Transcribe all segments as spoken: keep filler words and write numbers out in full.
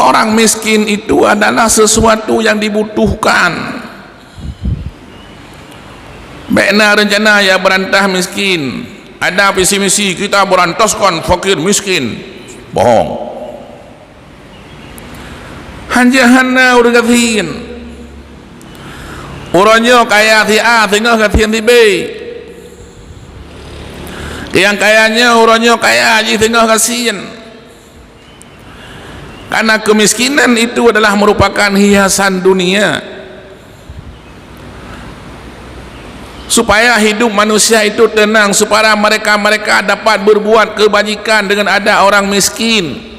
Orang miskin itu adalah sesuatu yang dibutuhkan. Bèk na rencana ya beurantah miskin. Ada visi misi, kita berantaskan fakir miskin. Bohong. Hanjeuet hana ureueng gasien. Uroe nyoe kaya si A, singoh gasien si B. Nyang kaya nyoe uroe nyoe kaya jih singoh gasien. Karena kemiskinan itu adalah merupakan hiasan dunia. Supaya hidup manusia itu tenang, supaya mereka-mereka dapat berbuat kebajikan dengan ada orang miskin.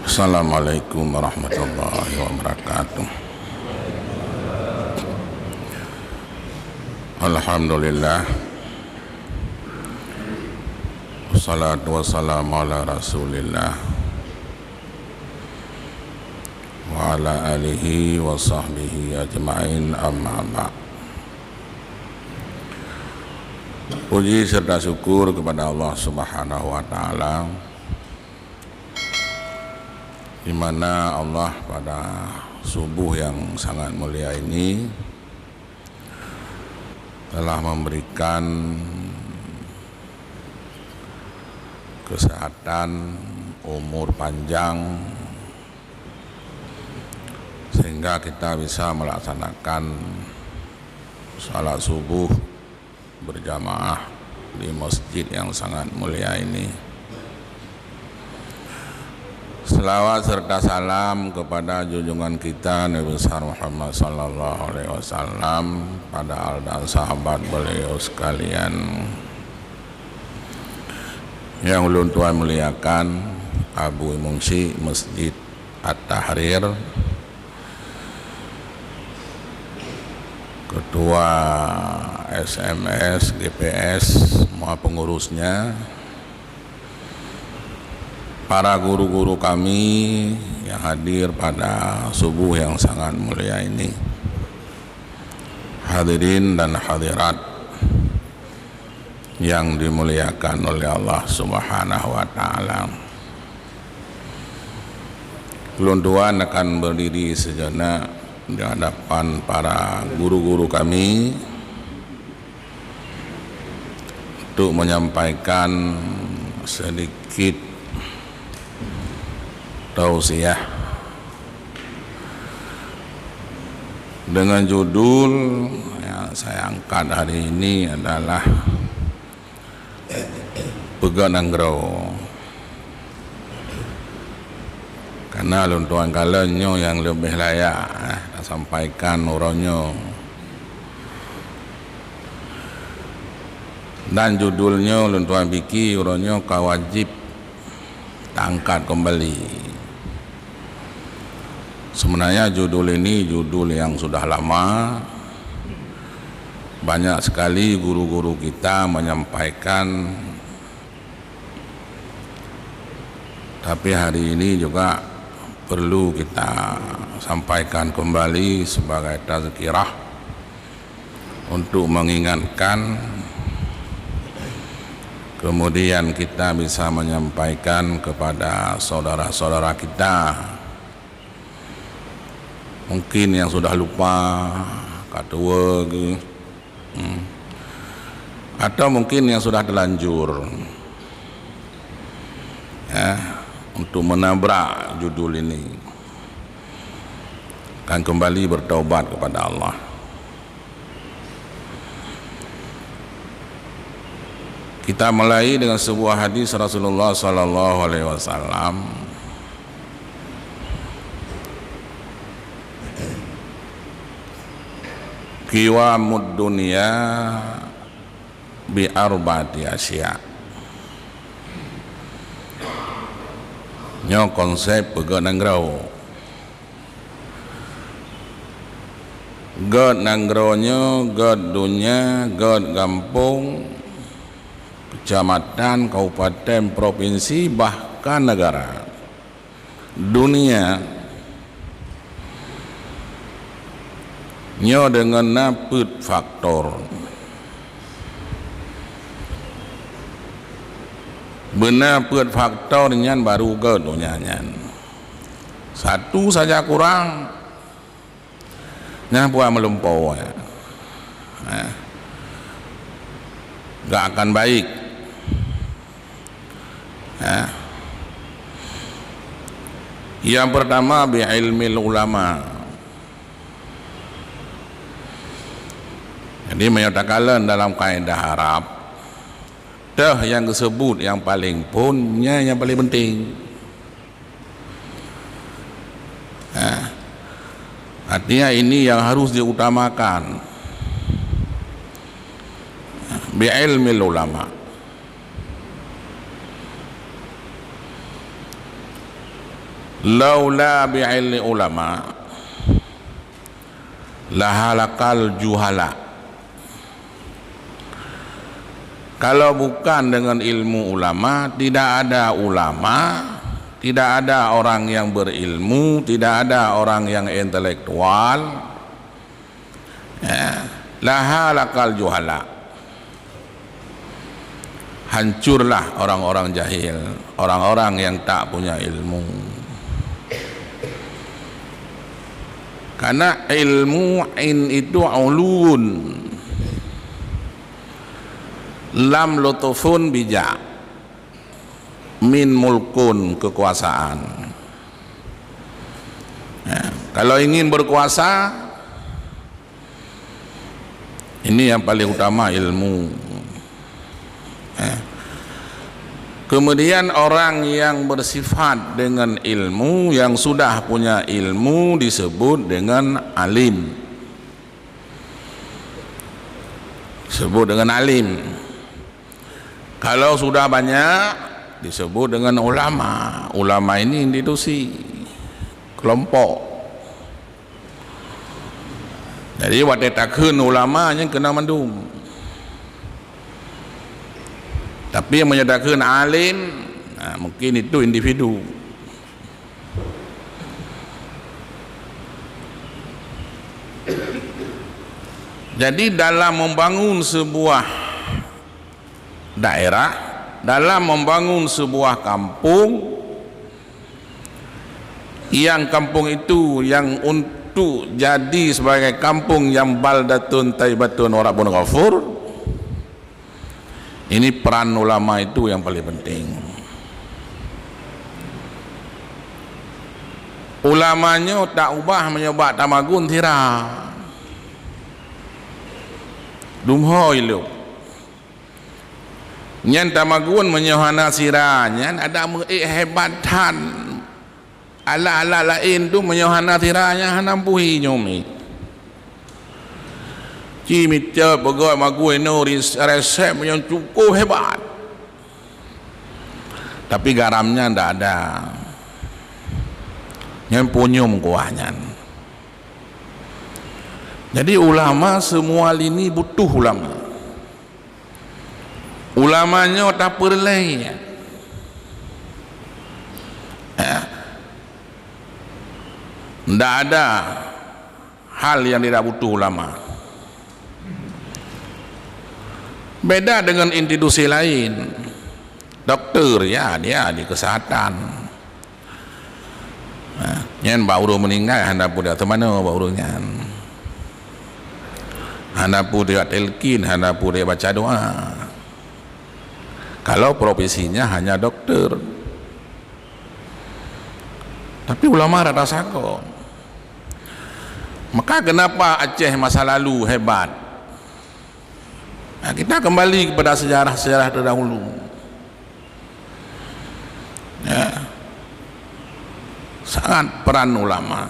Assalamualaikum warahmatullahi wabarakatuh. Alhamdulillah. Wassalatu wassalamu ala Rasulillah wa ala alihi wa sahbihi ajmain, amma ba'd. Puji serta syukur kepada Allah Subhanahu wa Ta'ala, di mana Allah pada subuh yang sangat mulia ini telah memberikan kesehatan, umur panjang, sehingga kita bisa melaksanakan salat subuh berjamaah di masjid yang sangat mulia ini. Selawat serta salam kepada junjungan kita Nabi besar Muhammad sallallahu alaihi wasallam, pada al dan sahabat beliau sekalian. Yang ulôn tuan muliakan, Abu Imum Syik Masjid At-Tahrir, Ketua S M S, G P S, semua pengurusnya, para guru-guru kami yang hadir pada subuh yang sangat mulia ini, hadirin dan hadirat yang dimuliakan oleh Allah Subhanahu wa Ta'ala. Ulôn tuan akan berdiri sejenak di hadapan para guru-guru kami untuk menyampaikan sedikit tausiah dengan judul yang saya angkat hari ini adalah Peugét Nanggroe. Karena lôn tuan kalon nyoe nyang leubeh layak, eh, tasampaikan uroe nyoe. Dan judul nyoe lôn tuan pike uroe nyoe ka wajéb taangkat keumbali. Sebenarnya judul ini judul yang sudah lama, banyak sekali guru-guru kita menyampaikan, tapi hari ini juga perlu kita sampaikan kembali sebagai tazkirah untuk mengingatkan, kemudian kita bisa menyampaikan kepada saudara-saudara kita. Mungkin yang sudah lupa, ka tuwo geuh, hmm, atau mungkin yang sudah terlanjur, ya, untuk menabrak judul ini, akan kembali bertaubat kepada Allah. Kita mulai dengan sebuah hadis Rasulullah sallallahu alaihi wasallam, "Qiwamud dunya bi arba'ati asya." Nyoe konsep peugét nanggroe. Gét nanggroe nyoe, gét donya, gét gampông, keucamatan, kabupaten, propinsi, bahkan negara. Dunia, Nyoe deungon na peuet faktor. Beuna peuet faktor nyan baru gét donya nyan. Satu saja kurang, nyan buah meulumpoe. Ha. Gak akan baik. Ha. Yang pertama, bi ilmil ulama. Jadi, meunyoe takalon dalam kaedah Arab, teuh nyang geuseubut nyang paleng phon, nyan nyang paleng penting. Ha. Artinya, ini yang harus diutamakan. Bi ilmil ulama. Laula bi ilmi ulama, lahalakal juhala. Kalau bukan dengan ilmu ulama, tidak ada ulama, tidak ada orang yang berilmu, tidak ada orang yang intelektual. Ya, lahalakal juhala. Hancurlah orang-orang jahil, orang-orang yang tak punya ilmu. Karena ilmu in itu ulun, lam lutufun bijak, min mulkun kekuasaan. Ya, kalau ingin berkuasa, ini yang paling utama ilmu. Eh. Kemudian orang yang bersifat dengan ilmu, yang sudah punya ilmu disebut dengan alim. Disebut dengan alim. Kalau sudah banyak, disebut dengan ulama. Ulama ini institusi, kelompok. Jadi, watée takheun ulama nyan keunan mandum. Tapi meunyoe takheun alim, nah, mungkin itu individu. Jadi, dalam membangun sebuah daerah, dalam membangun sebuah kampung, yang kampung itu yang untuk jadi sebagai kampung yang baldatun thayyibatun wa rabbun ghafur, ini peran ulama itu yang paling penting. Ulama nyoe tak ubah meunyoe bak tamagun sira. Dumhôi lom. Nyan tamagun meunyoe hana sira nyan adak meuék hebat that. Alat-alat laén tu meunyoe hana sira nyan hana meupuhi nyoe mi. Ci mita peugöt magun inoe ris-, resep nyang cukup hebat. Tapi garam nyan ndak ada. Nyan punyum kuah nyan. Jadi ulama semua lini butuh ulama. Ulama nyoe tapeureulée. Ya. Ndak ada hal yang tidak butuh ulama. Beda dengan institusi lain. Doktor, ya, dia di kesehatan. Nah, nyan bak ureuëng meuninggai hana peue dia teumanoe bak ureuëng nyan. Hana peue dia telkin, hana peue dia baca doa. Kalau profesinya hanya doktor. Tapi ulama rata sagoe. Maka kenapa Aceh masa lalu hebat? Nah, kita kembali kepada sejarah-sejarah terdahulu. Ya. Sangat peran ulama.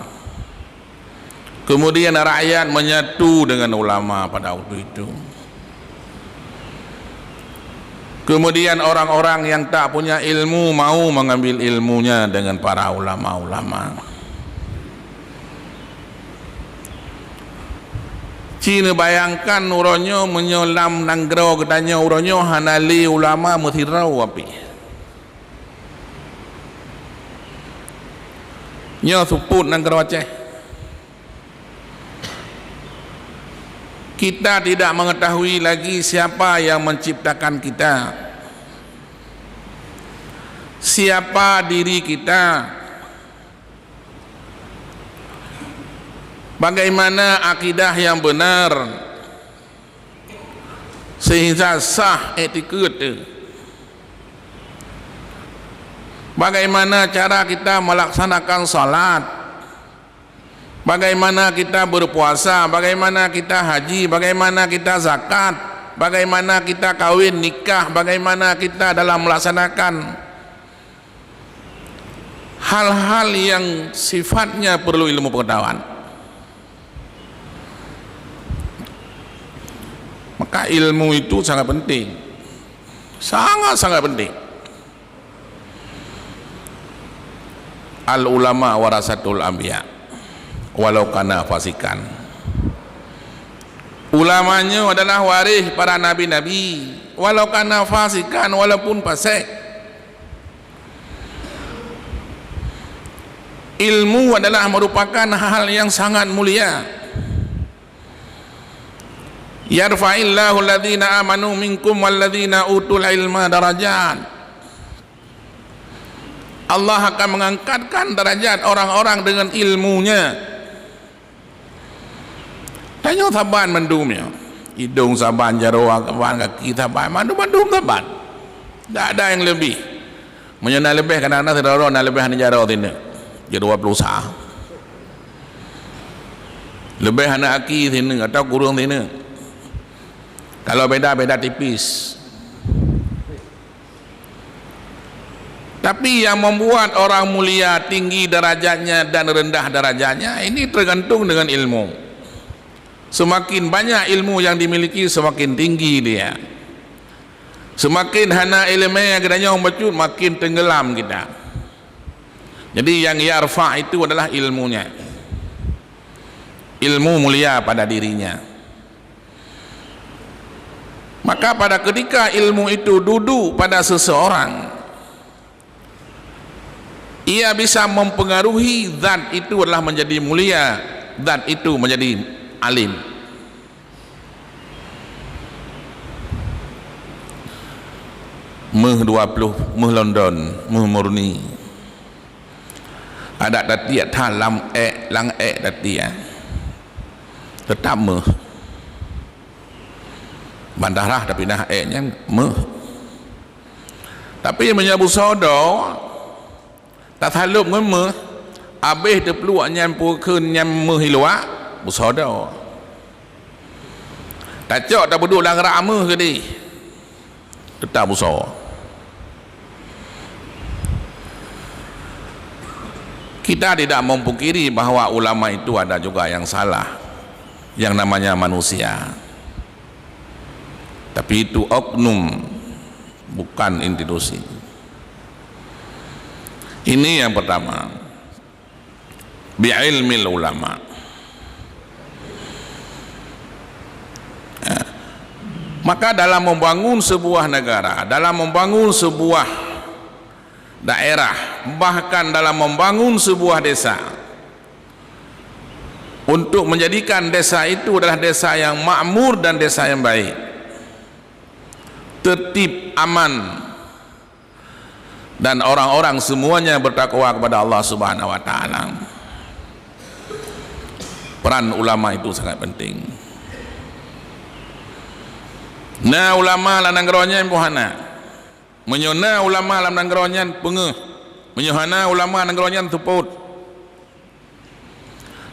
Kemudian rakyat menyatu dengan ulama pada waktu itu. Kemudian orang-orang yang tak punya ilmu mau mengambil ilmunya dengan para ulama-ulama. Ci neubayangkan uroe nyoe meunyoe lam nanggroe geutanyoe uroe nyoe hana lé ulama meusidroe api. Nyoe seupôt nanggroe Aceh. Kita tidak mengetahui lagi siapa yang menciptakan kita, siapa diri kita, bagaimana akidah yang benar sehingga sah iktikad, bagaimana cara kita melaksanakan salat, bagaimana kita berpuasa, bagaimana kita haji, bagaimana kita zakat, bagaimana kita kawin nikah, bagaimana kita dalam melaksanakan hal-hal yang sifatnya perlu ilmu pengetahuan. Maka ilmu itu sangat penting. Sangat-sangat penting. Al ulama warasatul anbiya, walau kana fasikan. Ulama nyoe adalah waréh para nabi-nabi, walau kana fasikan, walaupun fasik. Ilmu adalah merupakan hal yang sangat mulia. Yarfa'illahu alladhina amanu minkum walladhina utul ilma darajat. Allah akan mengangkatkan derajat orang-orang dengan ilmunya. Tanyoe saban mandum nyoe. Idong saban, jaroe saban, kaki saban, mandum-mandum saban. Tak ada yang lebih. Meunyoe na leubeh, kadang-kadang sidroe na leubeh aneuk jaroe sineuk. Jeuet dua puluh sa. Leubeh aneuk aki sineuk atau kureueng sineuk. Kalau beda, beda tipis. Tapi yang membuat orang mulia tinggi darajatnya dan rendah darajatnya, ini tergantung dengan ilmu. Semakin banyak ilmu yang dimiliki, semakin tinggi dia. Semakin hana ileumèe geutanyoe bacut, makin tenggelam kita. Jadi yang yarfa itu adalah ilmunya. Ilmu mulia pada dirinya. Maka pada ketika ilmu itu duduk pada seseorang, ia bisa mempengaruhi zat itu adalah menjadi mulia, zat itu menjadi alim. Méuh dua ploh, méuh London, méuh murni. Adak tatiek that lam ék, lam ék tatiek. Teutap méuh. Ban darah tapi na ék nyan méuh. Tapi meunyoe busoe do, tasalôb ngon méuh, abéh teupluek nyan peue kheun nyan méuh i luwa, busoe do. Tacok tapeuduek lam rak méuh keudéh, teutap busoe. Kita tidak memungkiri bahwa ulama itu ada juga yang salah, yang namanya manusia. Tapi itu oknum, bukan institusi. Ini yang pertama. Bi ilmil ulama. Ya. Maka dalam membangun sebuah negara, dalam membangun sebuah daerah, bahkan dalam membangun sebuah desa, untuk menjadikan desa itu adalah desa yang makmur dan desa yang baik, tertib, aman, dan orang-orang semuanya bertakwa kepada Allah Subhanahu wa Taala. Peran ulama itu sangat penting. Na ulama lam nanggroe nyan pih hana. Meunyoe na ulama lam nanggroe nyan, peungeuh. Meunyoe hana ulama nanggroe nyan, seupôt.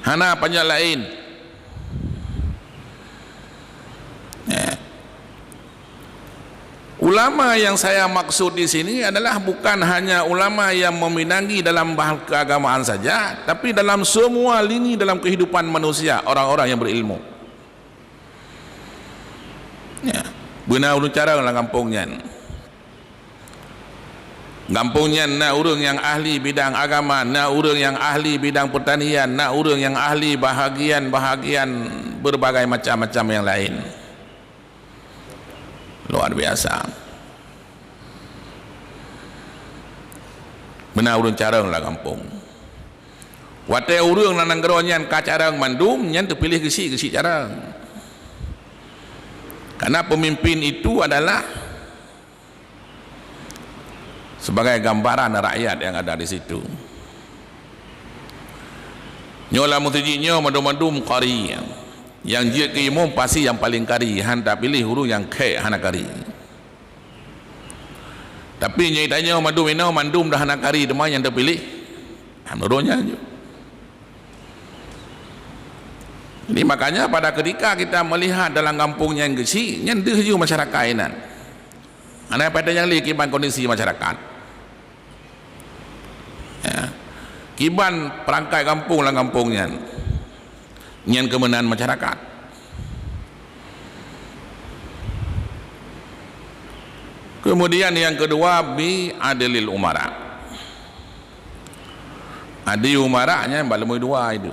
Hana panyang laén. Ya. Ulama yang saya maksud di sini adalah bukan hanya ulama yang meminangi dalam bahas keagamaan saja, tapi dalam semua lini dalam kehidupan manusia, orang-orang yang berilmu. Ya. Beuna ureuëng carông lam gampông nyan. Gampông nyan na ureuëng nyang ahli bidang agama, na ureuëng nyang ahli bidang peutanian, na ureuëng nyang ahli bahagian-bahagian berbagai macam-macam nyang laén. Luar biasa. Beuna ureuëng carông lam gampông. Watée ureuëng lam nanggroe nyan ka carông mandum, nyan teupiléh geusyik-geusyik carông. Karena pemimpin itu adalah sebagai gambaran rakyat yang ada di situ. Nyoe lam meuseujid nyoe mandum-mandum kari. Nyang jeuet keu imum pasti nyang paleng kari, han tapiléh ureuëng nyang khék hana kari. Tapi nyang tanyoe mandum inoe mandum dah hana kari, teuma nyang tapiléh, ha, meunurot nyan ju. Jadi makanya pada ketika kita melihat dalam gampông nyang geuchik, nyan deuh ju masyarakat inan. Hana patéh nyang lé kiban kondisi masyarakat. Ya. Kiban perangkat gampông lam gampông nyan. Nyan keumeunan masyarakat. Kemudian yang kedua, bi adlil umara. Adi umara nyan bak leumui dua itu.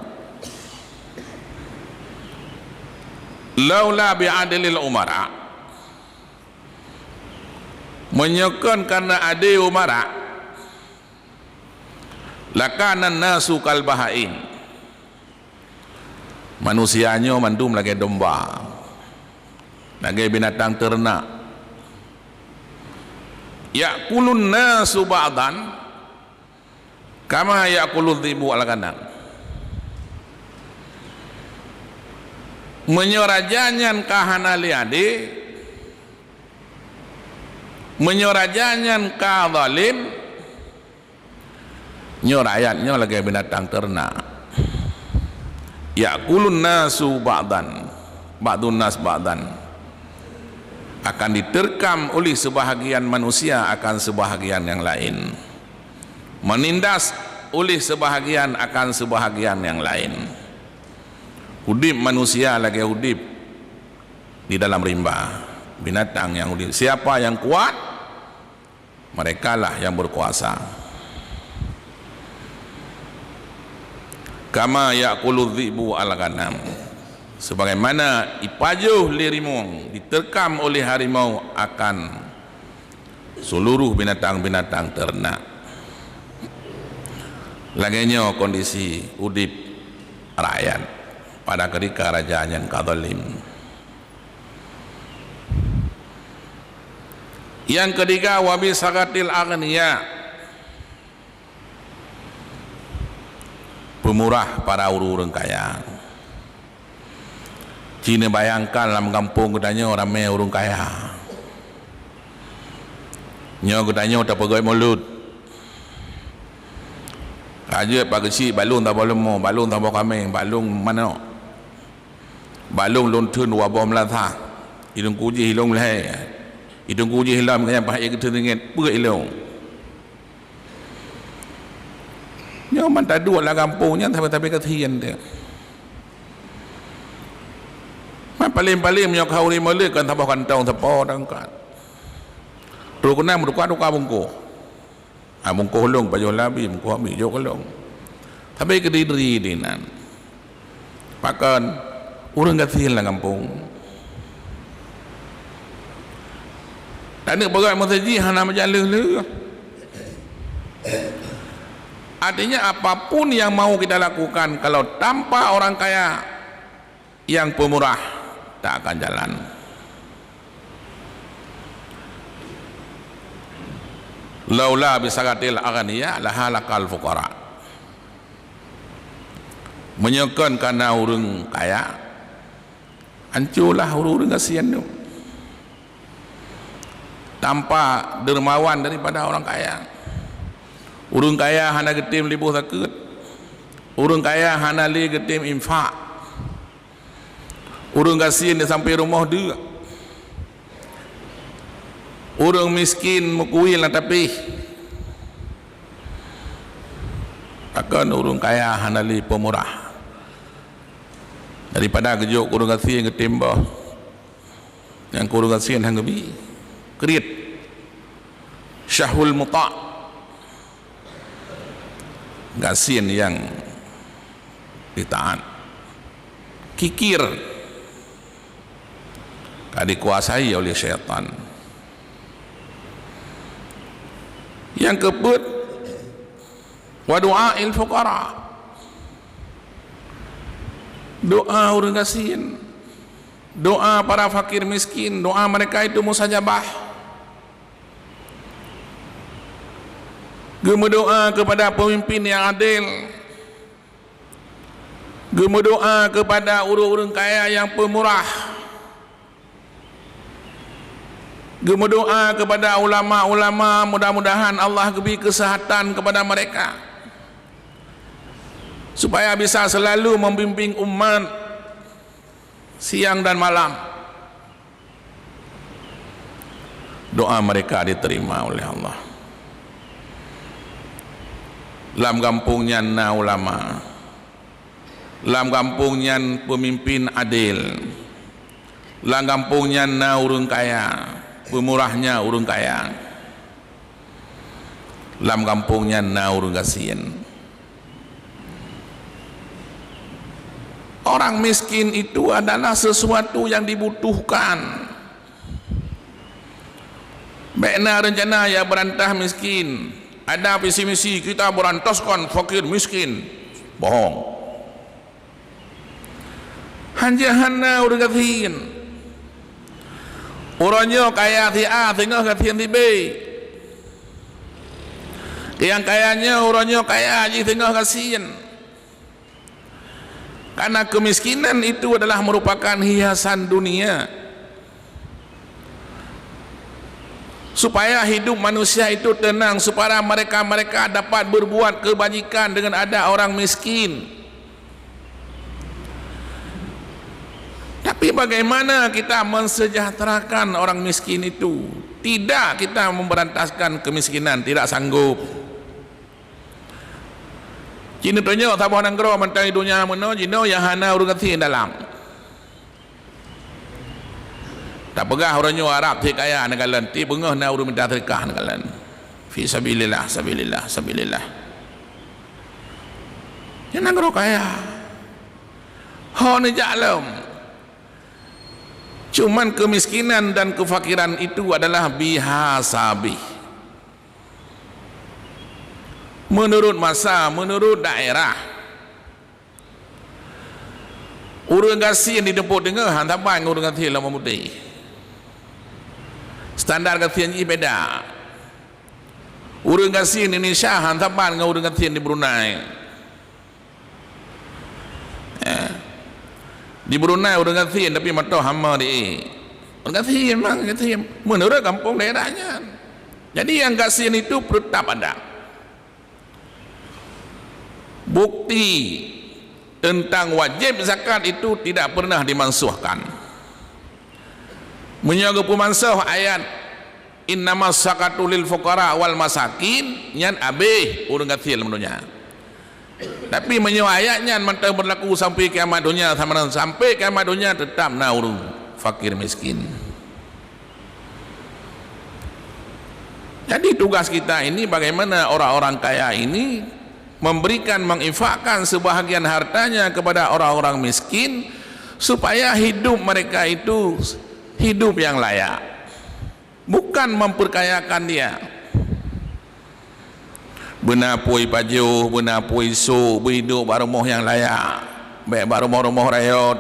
Laula bi adlil umara, meunyoe kon karena adi umara, lakana nasu kal bahaim. Manusia nyoe mandum lagée domba, lagée binatang teurenak. Yakulun nasu ba'dan kama yakuludh dhibu al-ghanam. Meunyoe raja nyan ka hana lé adé, meunyoe raja nyan ka zalim, nyoe rakyat nyoe lagée binatang teurenak. Yakulun nasu ba'dan, ba'dun nas ba'dan. Akan diterkam oleh sebahagian manusia akan sebahagian yang lain. Menindas oleh sebahagian akan sebahagian yang lain. Udeb manusia lagée udeb di dalam rimba, binatang nyang udeb. Siapa yang kuat, merekalah yang berkuasa. Kama yakuludh dhibu al-ghanam. Sebagaimana ipajoh lé rimueng, diterkam oleh harimau akan seluruh binatang-binatang ternak. Lagée nyoe kondisi udeb rakyat pada ketika raja nyan ka zalim. Yang ketiga, wa bi sakhatil aghniya. Peumurah para ureuëng kaya. Ci neubayangkan lam gampông geutanyoe ramé ureuëng kaya. Nyoe geutanyoe tapeugét mulod. Ka jeuet pak geuchik, bak lôn saboh leumô, bak lôn saboh kaméng, bak lôn manok. Bak lôn lôn theun dua boh meulasah. I teungku jih ilôn lhée. I teungku jih ilôn nyan paih geutheun ringgit peuet ilôn. Nyoe ban taduek lam gampông nyan sabe-sabe kasihan teuh. Man paleng-paleng meunyoe ka ureuëng mulod kan saboh kantong sapo tangkat. Trok keunan meutuka-tuka bungkôh. Ha, bungkôh lôn pajoh lom abi, bungkôh abi jok keu lôn. Tapi keudiri dinan. Pakon ureuëng gasien lam gampông. Taneuk peugah meuseujid hana meujan lheueh-lheueh. Artinya apapun yang mau kita lakukan, kalau tanpa orang kaya yang pemurah, tak akan jalan. Laula bi sakhatil aghniya lahalakal fuqara. Meunyoe kon kana ureuëng kaya, hancurlah ureuëng-ureuëng gasien tu. Tanpa dermawan daripada orang kaya. Ureuëng kaya hana geutem liboh sakét. Ureuëng kaya hana lé geutem infak. Ureuëng gasien di sampéng rumoh deuk. Ureuëng miskin meukuil lam tapéh. Pakon ureuëng kaya hana lé peumurah. Daripada geujok ureuëng gasien geutem boh. Nyang keu ureuëng gasien han geubi. Kriet. Syahwal muta'. Gasien nyang ditaat. Kikir ka dikuasai oleh syaitan. Nyang keupeuet, wa du'ail fuqara. Doa ureuëng gasien. Doa para fakir miskin, doa mereka itu mustajabah. Geumeudoa kepada pemimpin yang adil. Geumeudoa kepada ureuëng-ureuëng kaya nyang peumurah. Geumeudoa kepada ulama-ulama, mudah-mudahan Allah geubri keuseuhatan kepada mereka, supaya bisa selalu membimbing umat siang dan malam. Doa mereka diterima oleh Allah. Lam gampông nyan na ulama. Lam gampông nyan peumimpin adil. Lam gampông nyan na ureuëng kaya, peumurahnya ureuëng kaya. Lam gampông nyan na ureuëng gasien. Orang miskin itu adalah sesuatu yang dibutuhkan. Bék na rencana ya beurantah miskin. Ada visi misi, kita berantaskan fakir miskin. Bohong. Hana, hana ureuëng gasien. Uroe nyoe kaya si A, singoh gasien si B. Nyang kaya nyoe uroe nyoe kaya, jih singoh gasien. Karena kemiskinan itu adalah merupakan hiasan dunia. Supaya hidup manusia itu tenang, supaya mereka-mereka dapat berbuat kebajikan dengan ada orang miskin. Tapi bagaimana kita mensejahterakan orang miskin itu? Tidak kita memberantaskan kemiskinan, tidak sanggup. Cit neutunyok saboh nanggroe mantong di donya meunoe, jinoe nyang hana ureuëng gasien dalam. Tapeugah uroe nyoe Arab si kaya neukalon, tiep beungoh na ureuëng mita seudeukah neukalon. Fi sabilillah, sabilillah, sabilillah. Nyan nanggroe kaya. Ho neujak lom. Cuman kemiskinan dan kefakiran itu adalah bihasabih. Menurut masa, menurut daerah. Ureuëng gasien di Teupok Teungoh hana saban ngon ureuëng gasien Labuhan Putéh. Standar gasien jih beda. Ureuëng gasien Indonesia hana saban ngon ureuëng gasien di Brunei. Eh, di Brunei ureuëng gasien tapi mantong hama di. Ureuëng gasien memang gasien menurut gampông daerah nyan. Jadi nyang gasien itu tetap ada. Bukti tentang wajib zakat itu tidak pernah dimansuhkan. Meunyoe geupeumansoh ayat "Innamas shadaqatu lil fuqara wal masakin", nyan abéh ureuëng gasien lam donya. Tapi meunyoe ayat nyan mantong berlaku sampai kiamat donya, sama dengan sampai kiamat donya tetap na ureuëng fakir miskin. Jadi tugas kita ini bagaimana orang-orang kaya ini memberikan, menginfakkan sebahagian hartanya kepada orang-orang miskin supaya hidup mereka itu hidup yang layak. Bukan memperkayakan dia. Beuna pui pajoh, beuna pui sôk, beuiduek bak rumoh nyang layak. Bék bak rumoh-rumoh rayot.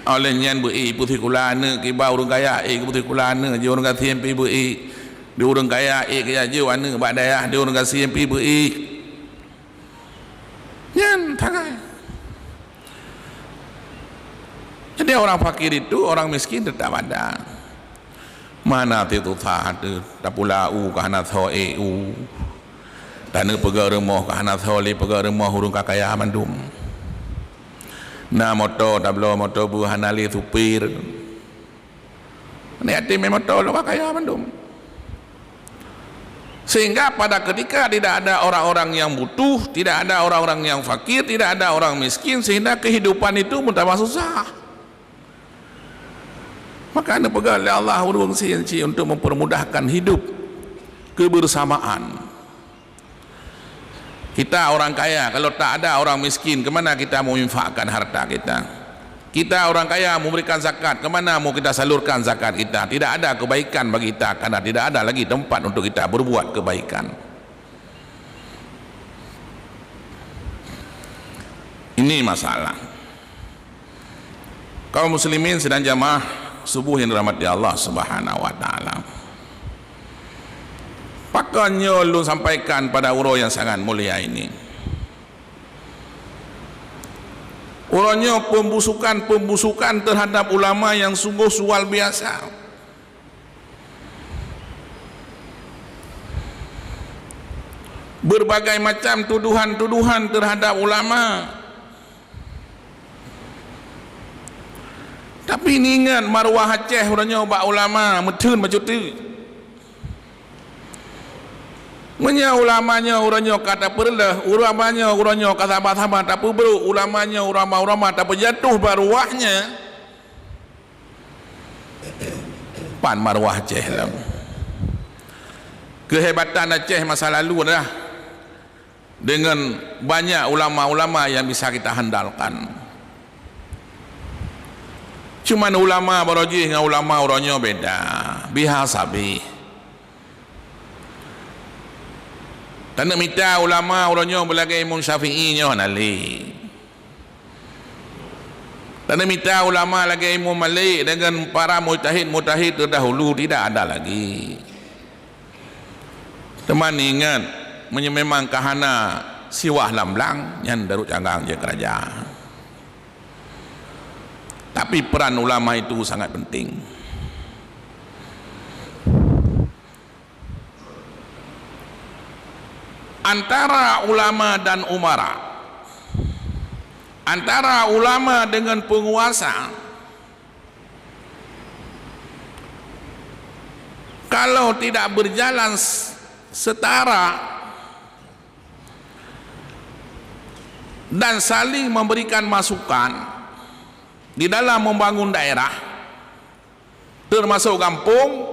Óh lheueh nyan beu-ék peusikula aneuëk, kiban ureuëng kaya ék peusikula aneuëk, jih ureuëng gasien pih beu-ék. Di ureuëng kaya ék keu jih aneuëk bak dayah, di ureuëng gasien pih beu-ék. Nyan sagai. Jadi orang fakir itu, orang miskin tetap ada. Mana ti tuha teuh, tapula u ka hana soe u. Taneuk peugah rumoh ka hana soe lé peugah rumoh ureuëng ka kaya mandum. Na moto tabloe moto beuh hana lé supir. Ni até mé moto lôn ka kaya mandum. Sehingga pada ketika tidak ada orang-orang yang butuh, tidak ada orang-orang yang fakir, tidak ada orang miskin, sehingga kehidupan itu bertambah susah. Maka neupeugah lé Allah ureuëng sici untuk mempermudahkan hidup kebersamaan. Kita orang kaya, kalau tak ada orang miskin, ke mana kita mau infakkan harta kita? Kita orang kaya memberikan zakat, ke mana mau kita salurkan zakat kita? Tidak ada kebaikan bagi kita karena tidak ada lagi tempat untuk kita berbuat kebaikan. Ini masalah. Kaum muslimin sidang jamaah subuh yang dirahmati Allah Subhanahu wa Ta'ala. Pakon nyoe lôn sampaikan pada uroe yang sangat mulia ini. Uroe nyoe pembusukan-pembusukan terhadap ulama yang sungguh luar biasa. Berbagai macam tuduhan-tuduhan terhadap ulama. Tapi ingat, maruah Aceh uroe nyoe bak ulama meutheun bacut teuk. Meunyoe ulama nyoe uroe nyoe ka tapeureuloh, ulama nyoe uroe nyoe ka sama-sama tapeubrok, ulama nyoe ulama-ulama tapeujatoh bak ruwahnya, pan maruah Aceh lom. Keuhebatan Aceh masa lalu adalah dengan banyak ulama-ulama yang bisa kita handalkan. Cuman ulama barojih ngon ulama uroe nyoe beda, biha sabe. Taneuk mita ulama uroe nyoe beulagée Imam Syafi'i nyoe hana lé. Taneuk mita ulama lagée Imam Malik dengan para mujtahid-mujtahid terdahulu tidak ada lagi. Teuma ingat, meunyoe memang ka hana siwah lam blang, nyan daruet canggang jeuet keurajeuen. Tapi peran ulama itu sangat penting. Antara ulama dan umara, antara ulama dengan penguasa, kalau tidak berjalan s-, setara dan saling memberikan masukan di dalam membangun daerah, termasuk gampông,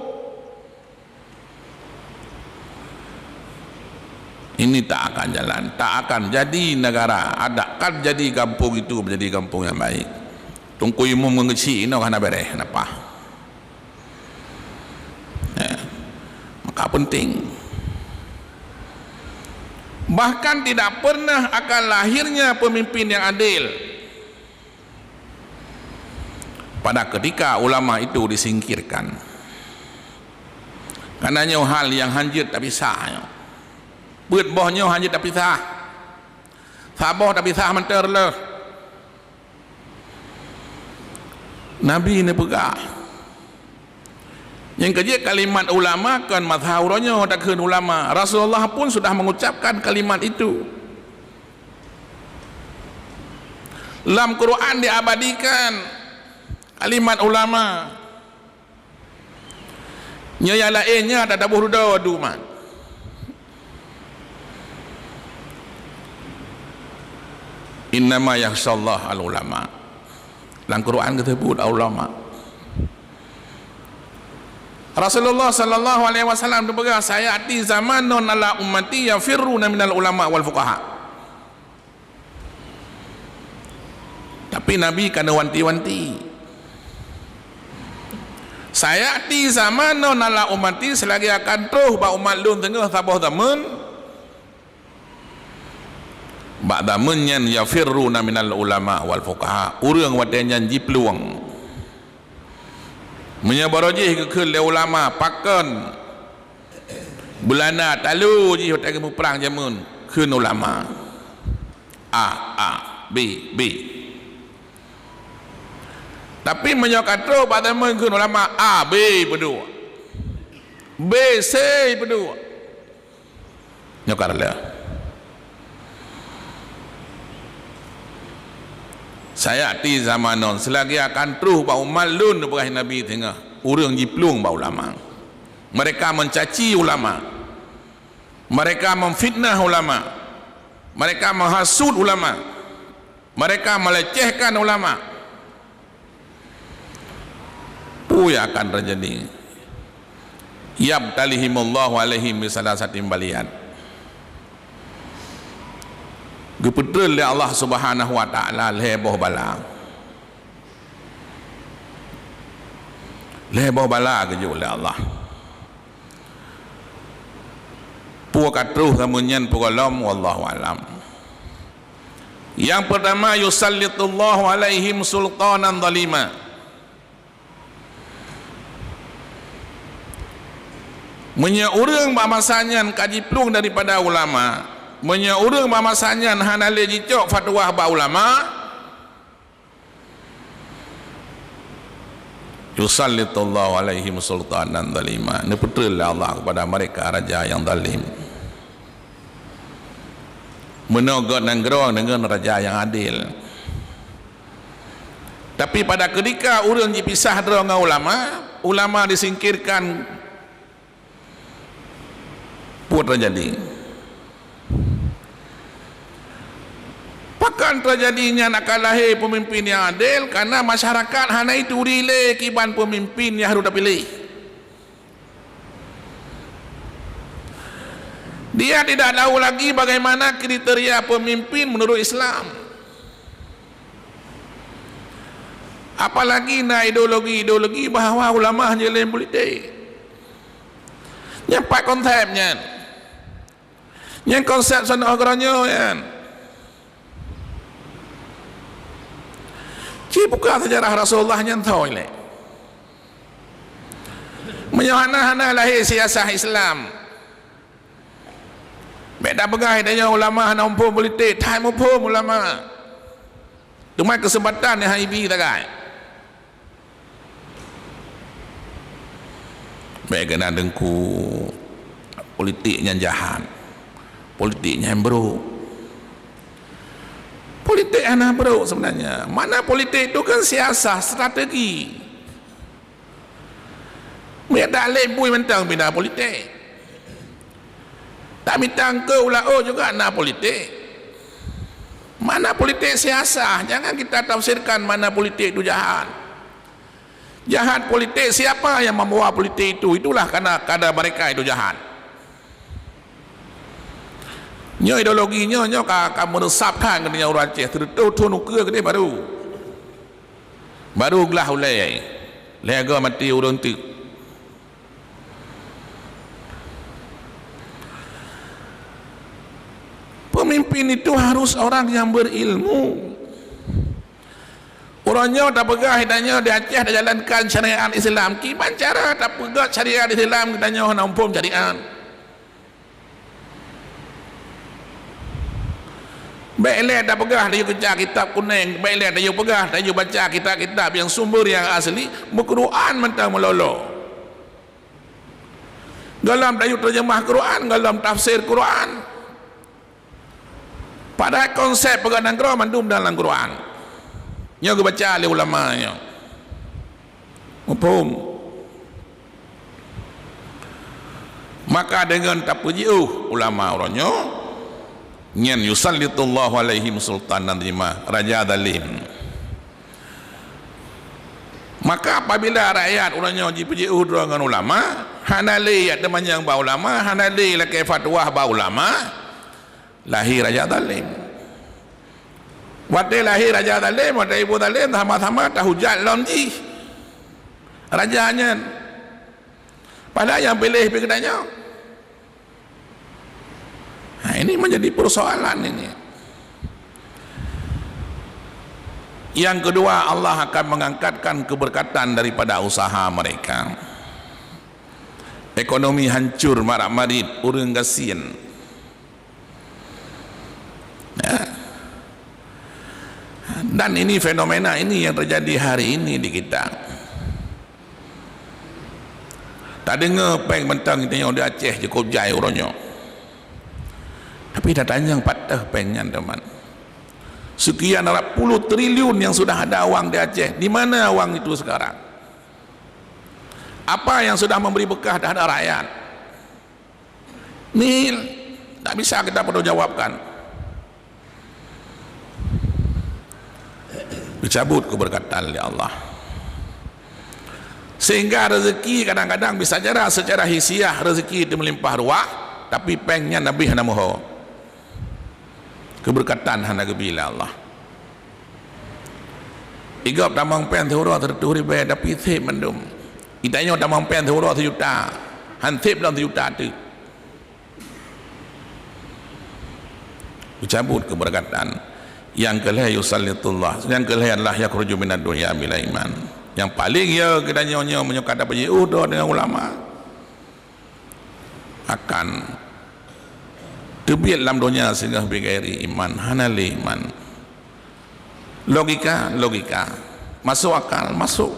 ini tak akan jalan, tak akan jadi negara, tak akan jadi gampông itu menjadi gampông yang baik. Teungku Imum ngon geuchik inoe hana bereh, hana paih. Ya. Maka penting. Bahkan tidak pernah akan lahirnya pemimpin yang adil pada ketika ulama itu disingkirkan. Karena nyoe hal yang hanjeuet tapisah nyoe. Peuet boh nyoe hanjeuet tapisah. Saboh tapisah mantong reuloh. Nabi neupeugah, nyang keujeuet kalimat ulama kon masa uroe nyoe takheun ulama. Rasulullah pun sudah mengucapkan kalimat itu. Lam Quran diabadikan kalimat ulama. Nyoe nyang laén nyan tataboh dudoe duma. Innama yakhsyallaha al-ulama. Lam Quran geuseubuet ulama. Rasulullah sallallahu alaihi wasallam geupeugah, "Sayati zamanun ala ummati yafirruna minal ulama wal fuqaha." Tapi Nabi ka neuwanti-wanti, "Sayati zamanun ala ummati," seulagée akan troh bak umat lôn teungoh saboh zaman, bak zaman nyan, "yafirruna minal ulama wal fuqaha," ureuëng watée nyan jiplueng. Meunyoe barojih geukheun lé ulama, pakon Beulanda talo jih watée geumuprang jameun kheun ulama. A, A, B, B. Tapi meunyoe ka trok bak jameun kheun ulama, A, B peuduek. B, C peuduek. Nyoe ka reuloh. Sayati zamanun, seulagée akan troh bak umat lôn, neupeugah Nabi teungoh, ureuëng jiplueng bak ulama. Mereka mencaci ulama. Mereka memfitnah ulama. Mereka menghasut ulama. Mereka melecehkan ulama. Peue nyang akan teujadi? Yabtalihimullahu alaihim bisalasatim baliyat. Geupeutrön lé Allah Subhanahu wa Ta'ala lhée boh bala. Lhée boh bala geujok lé Allah. Peue ka troh sameun nyan peue gohlom, wallahu alam. Nyang peurtama, yusallitullahu alaihim sultanan zalima. Meunyoe ureuëng bak masa nyan ka jiplueng daripada ulama, meunyoe ureuëng bak masa nyan hana lé jicok fatwa bak ulama, yusallitullahu alaihim sultanan zalima. Neupeutrön lé Allah kepada mereka raja nyang zalim. Meunoe göt nanggroe deungon raja nyang adil. Tapi pada keudika ureuëng jipisah droe ngon ulama, ulama disingkirkan, peue teujadi? Pakon teujadi nyan akan lahé peumimpin nyang adil? Karena masyarakat hana ituri lé kiban peumimpin nyang harôh tapiléh. Dia tidak tahu lagi bagaimana kriteria pemimpin menurut Islam. Apalagi na ideologi-ideologi bahwa ulama hana lé politik. Nyan pat konsep nyan. Nyan konsep sonoh keudroe nyoe nyan. Ci buka sejarah Rasulullah nyan thon lé. Meunyoe hana, hana lahé siasah Islam, bék tapeugah tanyoe ulama hana muphom politik, that muphom ulama. Teuma keuseumpatan nyang haibi tagai. Bék keunan deungku, politik nyan jahat. Politik nyan brok. Politik hana brok sebenarnya. Makna politik tu kan siasah, strategi. Meunyo tak lé bui mantong pih na politik. Tak mita eungkôt u laôt juga na politik. Makna politik siasah, jangan kita tafsirkan makna politik itu jahat. Jahat politik, siapa yang membawa politik itu, itulah karena kada mereka itu jahat. Nyoe ideologi nyoe, nyoe ka, ka meureusak that keu ureuëng Aceh, sireutoh thon ukeue keudeh baru. Baru glah ulée, lhée goe maté ureuëng teuk. Pemimpin itu harus orang yang berilmu. Uroe nyoe tapeugah tanyoe di Aceh tajalankan syariat Islam. Kiban cara tapeugah syariat Islam, tanyoe hana muphom syariat. Bék lé tapeugah tanyoe keuca kitab kunéng, bék lé tanyoe peugah tanyoe baca kitab-kitab nyang sumber nyang asli, meuquran mantong meulolo. Gohlom tanyoe teujeumah Quran, gohlom tafsir Quran. Padahai konsep peugah nanggroe mandum dalam Quran. Nyoe geubaca lé ulama nyoe. Muphom? Maka deungon tapeujiôh ulama uroe nyoe, nyan yusallitullahu alaihim sultanan zalima, raja zalim. Maka apabila rakyat uroe nyoe jipeujiôh droe ngon ulama, hana lé jak teumanyong bak ulama, hana lé lakée fatwa bak ulama, lahé raja zalim. Watée lahé raja zalim, watée ibu zalim, sama-sama tahujat lom jih raja nyan. Padahai nyang piléh pih geutanyoe. Nah, ini menjadi persoalan ini. Yang kedua, Allah akan mengangkatkan keberkatan daripada usaha mereka. Ekonomi hancur, marak-marit, ureuëng gasien. Ya. Dan ini fenomena ini yang terjadi hari ini di kita. Tadeungoe péng mantong tanyoe di Aceh cukup jai uroe nyoe. Tapi tatanyong pat teuh péng nyan, teman. Sekian ratus puluh triliun yang sudah ada uang di Aceh, di mana uang itu sekarang? Apa yang sudah memberi bekah terhadap rakyat? Nil, tak bisa kita pertanggungjawabkan. Dicabut keberkatan oleh Allah. Sehingga rezeki kadang-kadang bisa jara secara hisiah, rezeki itu melimpah ruah, tapi péng nyan habéh hana meuho. Keberkatan hana geubri lé Allah. Igop tamong péng siuroe seratus ribèe, tapi sép mandum. Itanyoe tamong péng siuroe sijuta, han sép lom sijuta teuk. Dicabut keberkatan. Nyang keu lhèe yusallitullah, nyang keu lhèe adalah yakhruju minad dunya bila iman. Nyang paleng ya geutanyoe nyoe meunyoe ka tapajiôh droe deungon ulama, akan teubiet lam donya singoh bighairi iman, hana lé iman. Logika, logika. Masuk akal, masuk.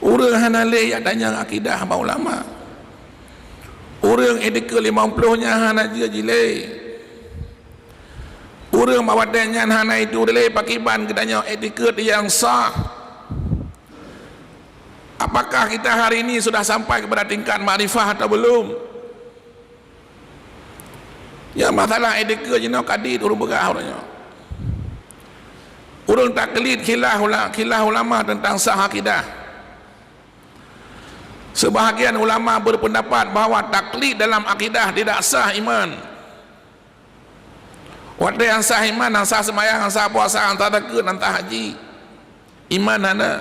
Ureuëng hana lé jak tanyong akidah bak ulama. Ureuëng iktikeuet limong ploh nyan hana jeuet jilé. Ureuëng bak watèe nyan hana itu lé pakriban geutanyoe iktikeuet nyang sah. Apakah kita hari ini sudah sampai kepada tingkat makrifah atau belum? Ya, masalah iktikeuet jinoe ka dit ureuëng peugah ureuëng nyoe. Ureuëng taklid khilaf ula-, khilaf ulama tentang sah akidah. Sebahagian ulama berpendapat bahwa taklid dalam akidah tidak sah iman. Watèe nyang sah iman, nyang sah seumayang, nyang sah puasa, nyang sah zakeuet, nyang sah haji. Iman hana.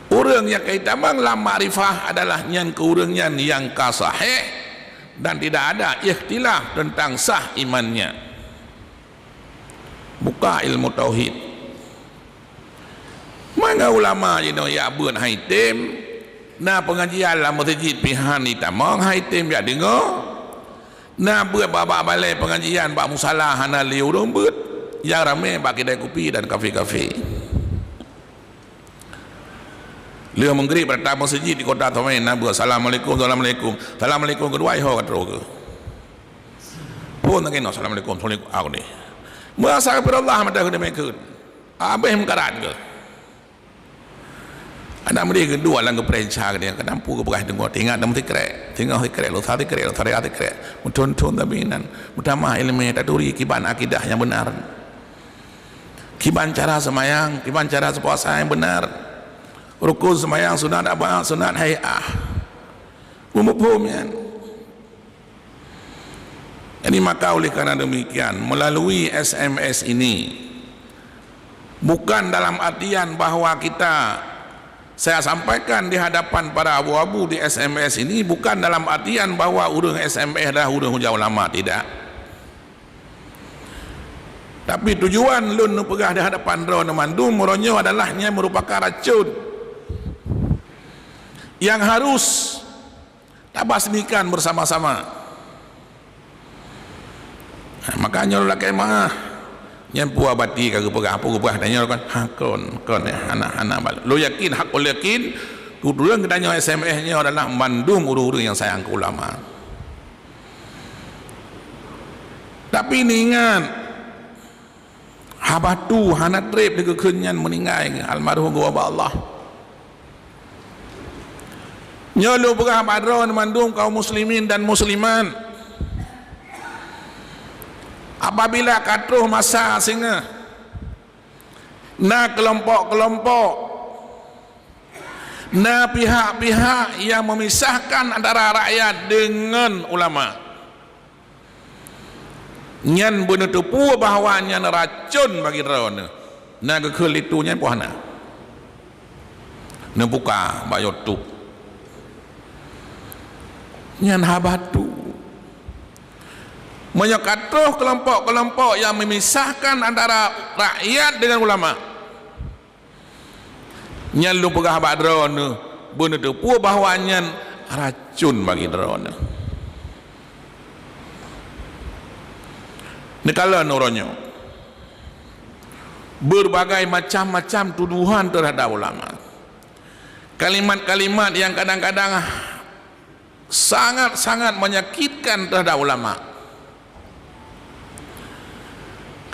Ureuëng nyang ka itamong lam makrifah adalah nyan keu ureuëng nyan nyang ka sahih dan tidak ada ikhtilaf tentang sah imannya. Buka ilmu tauhid. Mangat ulama jinoe jak beuet hai tem, na peungajian lam meuseujid pih han itamong hai tem jak deungoe. Na beuet bak, bak balèe peungajian bak musala hana lé ureuëng beuet, nyang ramè bak keudè kupi dan kafe-kafe. Lheueh meugrib bak meuseujid di Kota Tomé na beuet, "Assalamualaikum, assalamualaikum." Assalamualaikum keudua, iho ka trôh keuh. Phôn lagèe nyoe, "Assalamualaikum, assalamualaikum." Ah, ni. Meuastaghfirullah, mata keuh demikian. Abéh meukarat keuh. Adak meudeh geudua lam geupreh sa geude, kadang peue geupeugah deungoe, teuingat dan meusikrek. Teungoh sikrek, lusa sikrek, lusa raya sikrek. Meuthon-thon tapi nan. Meutamah ileumèe, taturi kiban akidah nyang beunar. Kiban cara seumayang, kiban cara seupuasa nyang beunar. Rukun seumayang, sunat ab'ad, sunat hai'ah. Meumuphom nyan. Jadi, maka oleh karena demikian, melalui S M S ini, bukan dalam artian bahwa kita, saya sampaikan di hadapan para abu-abu di S M S ini, bukan dalam artian bahwa ureuëng S M S adalah ureuëng hujah ulama, tidak. Tapi tujuan lôn neupeugah di hadapan droeneuh mandum, uroe nyoe adalah nyan merupakan racun yang harus tabasmikan bersama-sama. Nah, maka nyoe lakèe meu'ah. Nyan peue bati ka geupeugah, peue geupeugah, tanyoe kan, ha, kon, kon, ya, hana, hana bal-, lôn yakin, hakul yakin, tujuan geutanyoe S M S nyoe adalah mandum ureuëng-ureuëng nyang sayang keu ulama. Tapi neuingat, Habatu hana treb di geukheun nyan meuninggai, almarhum geuwoe bak Allah. Nyoe lôn peugah bak droeneuh mandum kaum muslimin dan muslimat, apabila ka troh masa singoh, na keulompok-keulompok, na pihak-pihak nyang memisahkan antara rakyat deungon ulama. Nyan beuneuteupeu bahwa nyan racon bagi droeneuh. Na geukheun linto nyan peue hana? Neubuka bak YouTube. Nyan habatu. Meunyoe ka troh keulompok-keulompok nyang memisahkan antara rakyat deungon ulama, nyan lôn peugah bak droeneuh, beuneuteupeu bahwa nyan racon bagi droeneuh. Neukalon uroe nyoe, berbagai macam-macam tuduhan terhadap ulama. Kalimat-kalimat yang kadang-kadang sangat-sangat menyakitkan terhadap ulama.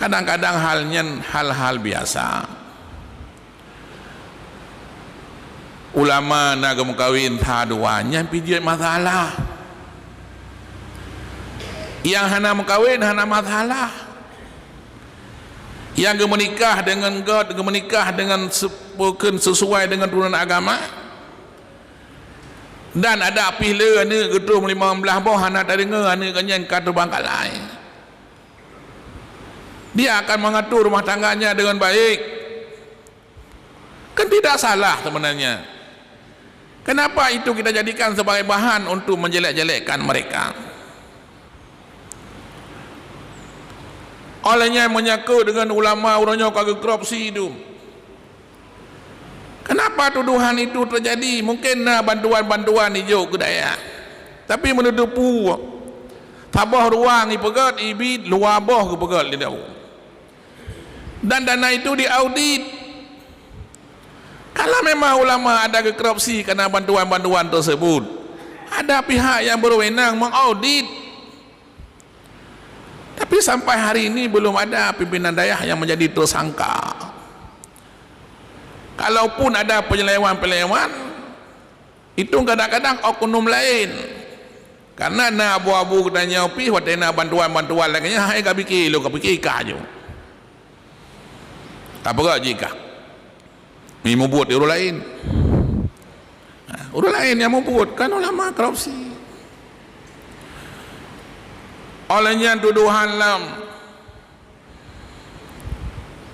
Kadang-kadang hal nyan hal-hal biasa. Ulama na geumeukawen sa dua, nyan pih jeuet masalah. Nyang hana meukawen hana masalah. Nyang geumeunikah deungon göt, geumeunikah deungon se-, bukon sesuai deungon turunan agama. Dan adak pih le aneuk geutrok meulimong blaih boh hana tadeungoe aneuk geuh nyan ka teubangkalai. Dia akan mengatur rumah tangganya dengan baik. Kan tidak salah sebenarnya. Kenapa itu kita jadikan sebagai bahan untuk menjelek-jelekkan mereka? Oleh nyan menyangkut dengan ulama uroe nyoe ka geukorupsi tu. Kenapa tuduhan itu terjadi? Mungkin na bantuan-bantuan ijok keu dayah. Tapi meunurot peue, saboh ruang ipeugét, ibiet luwa boh geupeugét lé dayah. Dan dana itu diaudit. Kalau memang ulama ada geukorupsi karena bantuan-bantuan tersebut, ada pihak yang berwenang mengaudit. Tapi sampai hari ini belum ada pimpinan dayah yang menjadi tersangka. Kalaupun ada penyelewengan-penyelewengan, itu kadang-kadang oknum lain. Karena na abu-abu geutanyoe pih watée na bantuan-bantuan lagée nyan, hai ka pike lôn, ka pike kah ju. Ka peugah jih kah? Meumubuet di ureuëng laén. Ha, ureuëng laén nyang mubuet, kan ulama korupsi. Oleh nyan tuduhan lom.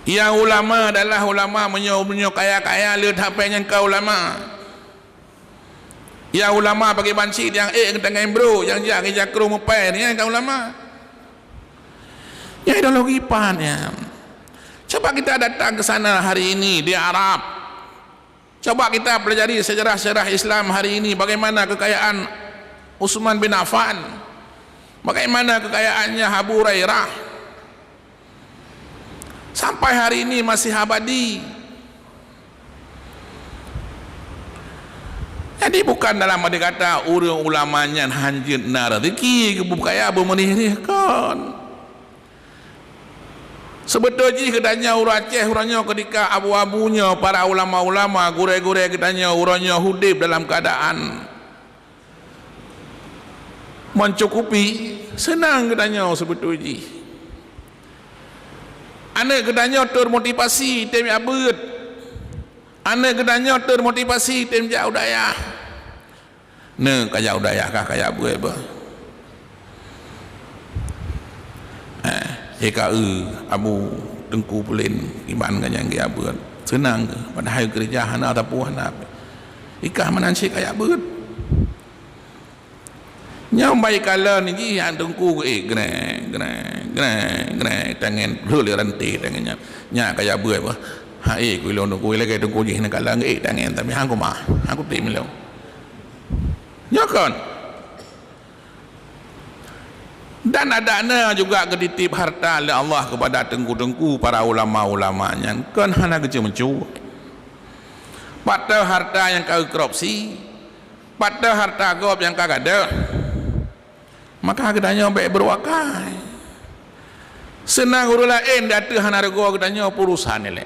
Nyang ulama adalah ulama meunyoe, meunyoe kaya-kaya le that péng nyang ka ulama. Nyang ulama pakriban cit nyang ék geutangai brok, nyang jak geujakrong meupai, nyan ka ulama. Nyang ideologi pan nyan. Coba kita datang ke sana hari ini di Arab. Coba kita pelajari sejarah-sejarah Islam hari ini, bagaimana kekayaan Utsman bin Affan, bagaimana kekayaannya Abu Hurairah. Sampai hari ini masih abadi. Jadi bukan dalam arti kata ureuëng ulama nyan hanjeuet na rezeki, geubukaya beumeunih-nih, kon. Seubeutôi jih geutanyoe ureuëng Aceh uroe nyoe keudika abu-abu nyoe para ulama-ulama, gurée-gurée geutanyoe uroe nyoe udeb dalam keuadaan mencukupi, seunang geutanyoe seubeutôi jih. Aneuëk geutanyoe teumotivasi tem jak beuet. Aneuëk geutanyoe teumotivasi tem jak u dayah. Neu ka jak u dayah kah, ka jak beuet bah. Eh, E K E, Abu Teungku Pulen, iban ka nyang geujak beuet. Seunang keuh, padahai keureuja hana, sapeue hana. Ikah meunan cit ka jak beuet. Nyang bai kalon jih, nyang teungku geuék, greng, greng, greng, greng, tangen, lheueh lé ranté tangen nyan. Nyan ka jak beuet bah. Hai, ku ilôn teungku, lagée teungku jih neukalon geuék tangen, tapi han kumah, han kutem ilôn. Nyoe kon. Dan adak na juga geutitip harta lé Allah kepada teungku-teungku para ulama-ulama nyan, kon hana geuceumeucue. Pat teuh harta nyang ka geukorupsi, pat teuh harta gob nyang ka gadôh, maka geutanyoe bék beuruakai. Seunang ureuëng laén di ateueh hana reugoe geutanyoe, peurusan ilée.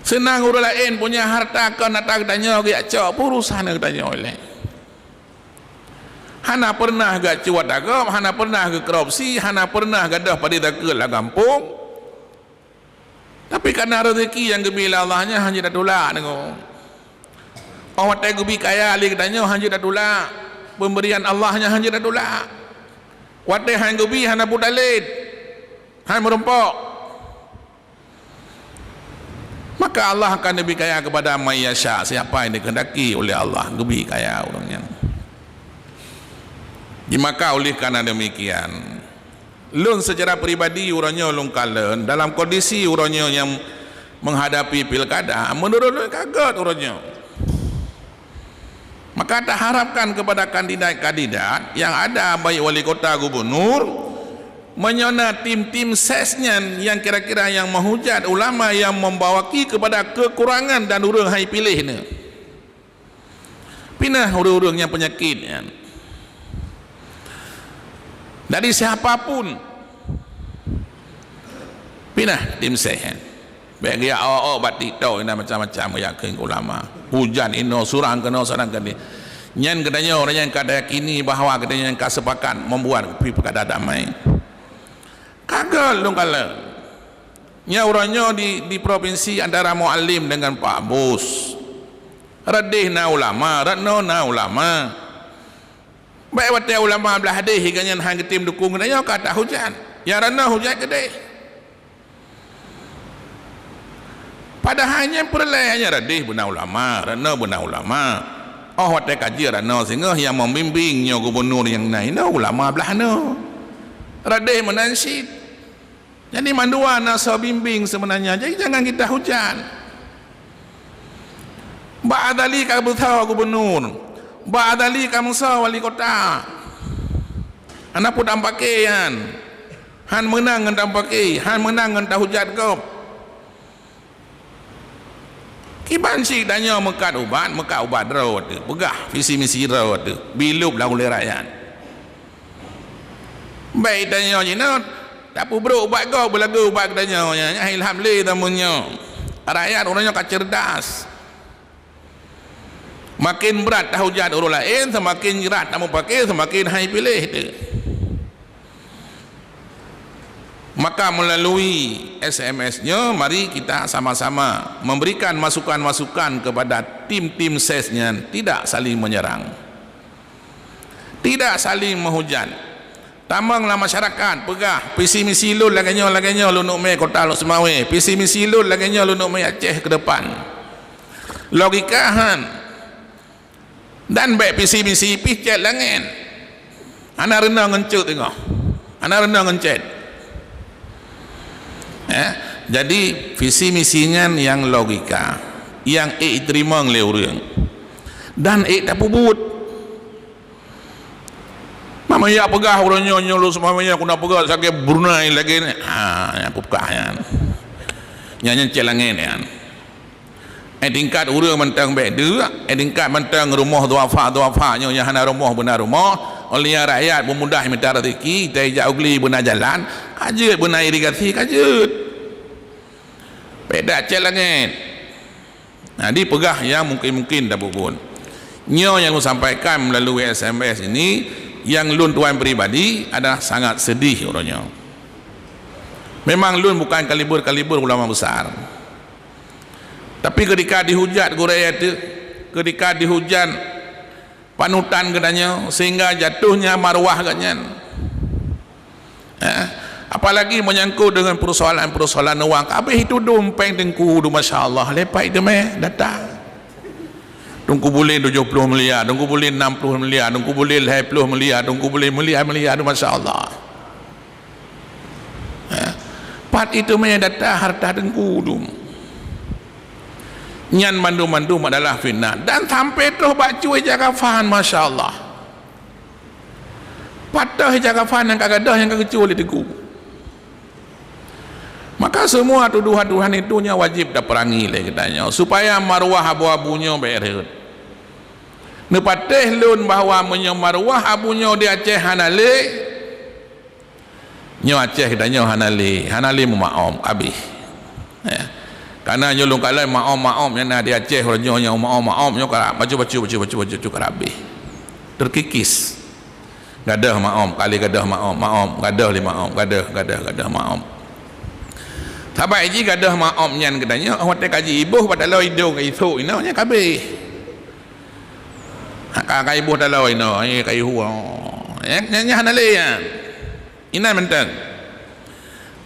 Seunang ureuëng laén punya harta kon ata geutanyoe geujak cok, peurusan geutanyoe ilée. Hana peureunah geucuat ata gob, hana peureunah geukorupsi, hana peureunah gadôh padé takheun lam gampông. Tapi kareuna rezeki nyang geubri lé Allah nyan hanjeuet tatulak deungoe. Óh watée geubi kaya lé geutanyoe hanjeuet tatulak, peumberian Allah nyan hanjeuet tatulak. Watée han geubi hana putalét, han meurumpok. Maka Allah akan geubri kaya kepada man yasya, siapa yang dikehendaki oleh Allah geubri kaya ureuëng nyan. Jadi maka oleh karena demikian, lôn secara pribadi uroe nyoe lôn kalon dalam kondisi uroe nyoe nyang menghadapi pilkada, meunurot lôn ka gét uroe nyoe. Maka taharapkan kepada kandidat-kandidat yang ada, baik wali kota, gubernur, meunyoe na tim-tim ses nyan yang kira-kira yang menghujat ulama yang membawaki kepada kekurangan dan ureuëng hai piléh nyan. Pinah ureuëng-ureuëng nyang peunyakét nyan. Dari siapa pun, pinah tim ses nyan. Bék geujak awak-awak bak TikTok, ina macam-macam geujak keu ulama. Hujan inoe, surang keunoe, surang keudeh. Nyan geutanyoe ureuëng nyang ka dayakini bahwa geutanyoe nyang ka sepakat membuat pi perkara damai. Ka gét lôn kalon. Nyan uroe nyoe di, di provinsi antara Mualem dengan Pak Bus. Reudeh na ulama, Reuneu na ulama. Bék watée ulama blah deh, gobnyan han geutem dukung geutanyoe ka tahujan. Nyang Reuneu hujan keudeh. Padahai nyang peureulée hanya Reudeh beuna ulama, Reuneu beuna ulama. Óh watée ka jeuet Reuneu singoh nyang membimbing nyoe gubernur nyang na inoe ulama blah nyoe. Radeh meunan cit. Jadi mandua na soe bimbéng seubeunanya. Jadi jangan kita hujan. Ba'athali ka meusoe gubunur, ba'athali ka meusoe wali kota. Hana peue tampake nyan. Han meunang ngon tampake, han meunang ngon tahujat gob. Kiban cit tanyoe meukat ubat, meukat ubat droe teuh, peugah visi misi droe teuh, bilop lam ulée rakyat. Bèk tanyoe jinoe tapeubrok ubat gob beulagu ubat geutanyoe nyan, nyan ilham lé tameunyoe. Rakyat uroe nyoe ka cerdas. Makin brat tahujat ureuëng laén, seumaken brat tameupake, seumaken hai piléh teuh. Maka melalui S M S nyoe, mari kita sama-sama memberikan masukan-masukan kepada tim-tim ses nyan tidak saling menyerang, tidak saling menghujat. Tamong lam masyarakat peugah, visi misi lôn lagée nyoe, lagée nyoe lôn neuk mé kota Lhokseumawe, visi misi lôn lagée nyoe lôn neuk mé Aceh ke depan. Logika han. Dan bèk visi misi pih cét langét. Hana reuna ngon cét teungoh. Hana reuna ngon cét. Eh, jadi visi misi nyan nyang logika, nyang ék jiteurimong lé ureuëng. Dan ék tapeubuet. Mama ya peugah uroe nyoe, nyoe lôn seumama nyoe, aku na peugah sakét Brunei lagée nyan. Ha, nyang peugah nyan. Nyan, nyan cét langét nyan. Eh, tingkat ureuëng mantong bèk deuk, eh, tingkat mantong rumoh duafa-duafa nyoe nyang hana rumoh beuna rumoh, oleh nyan rakyat beumudah mita rezeki, tai jak u gli beuna jalan, ka jeuet beuna irigasi, ka jeuet. Bèk dak cét langét. Nah, dipeugah nyang mungkin-mungkin tapeubuet. Nyoe nyang lôn sampaikan meulalu S M S ini, nyang lôn tuan pribadi adalah sangat sedih uroe nyoe. Memang lôn bukan kaliber-kaliber ulama besar. Tapi ketika dihujat gurée teuh, ketika dihujat panutan geutanyoe, sehingga jatuhnya marwah geuhnyan. Eh, apalagi menyangkut dengan persoalan-persoalan wang, habéh itu dum péng teungku, masya Allah, lepak itu meh datang. Teungku buleuen tujoh ploh miliar, teungku buleuen nam ploh miliar, teungku buleuen lhée ploh miliar, teungku buleuen miliar-miliar, masya Allah. Ha? Pat itu meh data harta teungku dum. Nyan mandum-mandum adalah fitnah. Dan sampai troh bak cuy ija kafan, masya Allah. Pat troh ija kafan nyang ka gadôh nyang ka geucue lé teungku. Maka semua tuduhan-tuduhan itu nyoe wajib taperangi lé geutanyoe supaya marwah abu-abu nyoe bèk rhot. Neupatéh lôn bahwa meunyoe marwah abu nyoe di Aceh hana lé, nyoe Aceh geutanyoe hana lé, hana lé meumaom, abéh. Ya. Karena nyoe lôn kalon maom-maom nyang na di Aceh uroe nyoe, nyoe maom-maom nyoe ka bacut-bacut, bacut-bacut, bacut-bacut ka abéh. Terkikis. Gadôh maom, kali gadôh maom, maom, gadôh lé maom, gadôh, gadôh, gadôh maom. Saban jih gadôh maom nyan geutanyoe, watée ka jiiboh bak taloe idong ka isok inoe nyan ka abéh. Ka, ka iboh taloe inoe, eh, ka ihue. Eh, nyan, nyan hana lé nyan. Inan mantong.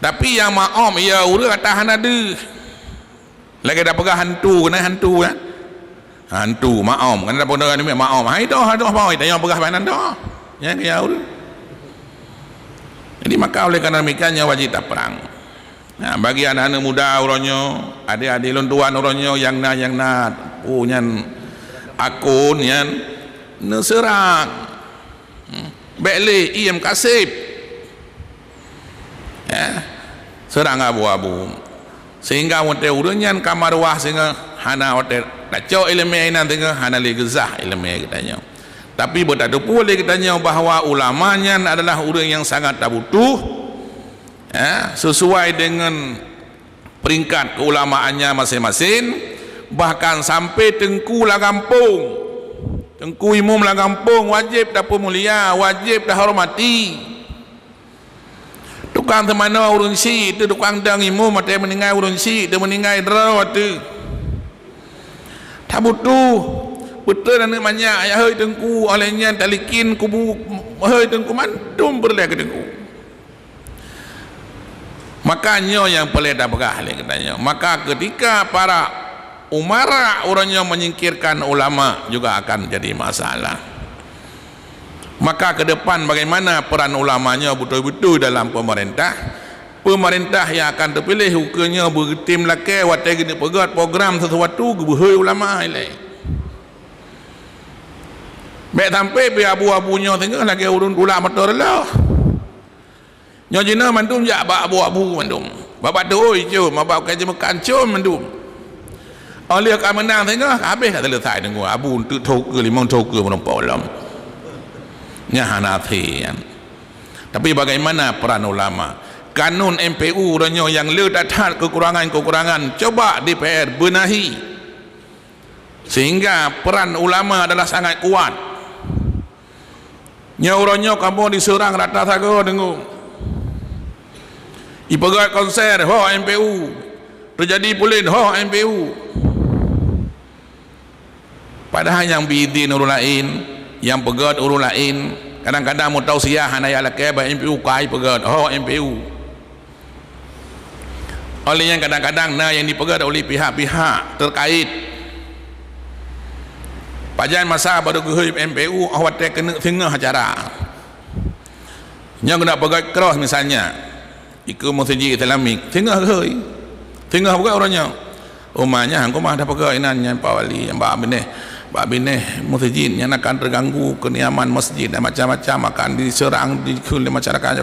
Tapi nyang maom, ya ureuëng ata hana deuh. Lagée tapeugah hantu, keunan hantu, kan? Hantu, maom. Kan tapeugah nyan maom. Hai doh, hai doh, maom. Tanyoe peugah bak inan doh. Nyan keu ya ureuëng. Jadi, maka oleh karena demikian, nyoe wajib taprang. Nah, bagi aneuk-aneuk muda uroe nyoe, adék-adék lôn tuan uroe nyoe nyang na, nyang na, oh, nyan akun nyan neuseurang. Hmm. Bèk lé, iem kaseb. Ya. Seurang abu-abu. Sehingga watée ureuëng nyan ka marwah singoh hana watée tacok iéleumé inan singoh hana lé geuzah iéleumé geutanyoe. Tapi beutateupeue lé geutanyoe bahwa ulama nyan adalah ureuëng nyang sangat tabutuh, ya, sesuai dengan peringkat keulamaannya masing-masing, bahkan sampai teungku lam gampông, teungku imum lam gampông wajéb tapeumulia, wajéb tahormati. Tukang teumanoe ureuëng syik teuh, tukang dong imum watée meuninggai ureuëng syik teuh, meuninggai droe teuh. Tabutuh, beutôi aneuk manyak, ya hôi teungku, óh lheueh nyan talikin kubu, hôi teungku, mandum peureulée keu teungku. Maka nyoe nyang peureulée tapeugah lé geutanyoe. Maka ketika para umara uroe nyoe menyingkirkan ulama juga akan jadi masalah. Maka ke depan bagaimana peran ulama nyoe beutôi-beutôi dalam pemerintah? Pemerintah yang akan terpilih ukeue nyoe beutem lakée watée geuneuk peugét program sesuatu geubeuhôi ulama ilée. Bék sampai pih abu-abu nyoe singoh lagée ureuëng tulak motor loh. Nyoe jinoe mandum jak bak abu-abu mandum. Bak batu oi com, bak ukai jeumeukam com mandum. Óh lheueh ka meunang singoh, habéh ka seuleusai deungoe abu untuk thô keue limong thô keue meurumpok lom. Nyan hana até nyan. Tapi bagaimana peran ulama? Kanun M P U uroe nyoe nyang le that-that kekurangan-kekurangan, coba D P R benahi. Sehingga peran ulama adalah sangat kuat. Nyoe uroe nyoe kamoe diseurang rata sagoe deungoe. Ipeugét konser ho M P U. Teujadi pulen ho M P U. Padahai nyang bi idin ureuëng laén, nyang peugét ureuëng laén, kadang-kadang meutausiah hana jak lakée bak M P U kai peugét ho M P U. Óh lheueh nyan kadang-kadang na nyang dipeugét oleh pihak-pihak terkait. Pajan masa barô geuhôi M P U óh watée keuneuk singoh acara. Nyoe keuneuk peugét cross misalnya, ikeue meuseujid Islamik, singoh geuhôi. Singoh peugét uroe nyoe. Uma nyan hana keumah tapeugét inan nyan Pak Wali, bak binéh, bak binéh meuseujid nyan akan teuganggu keuniaman meuseujid dan macam-macam akan diseurang dikheun lé masyarakat.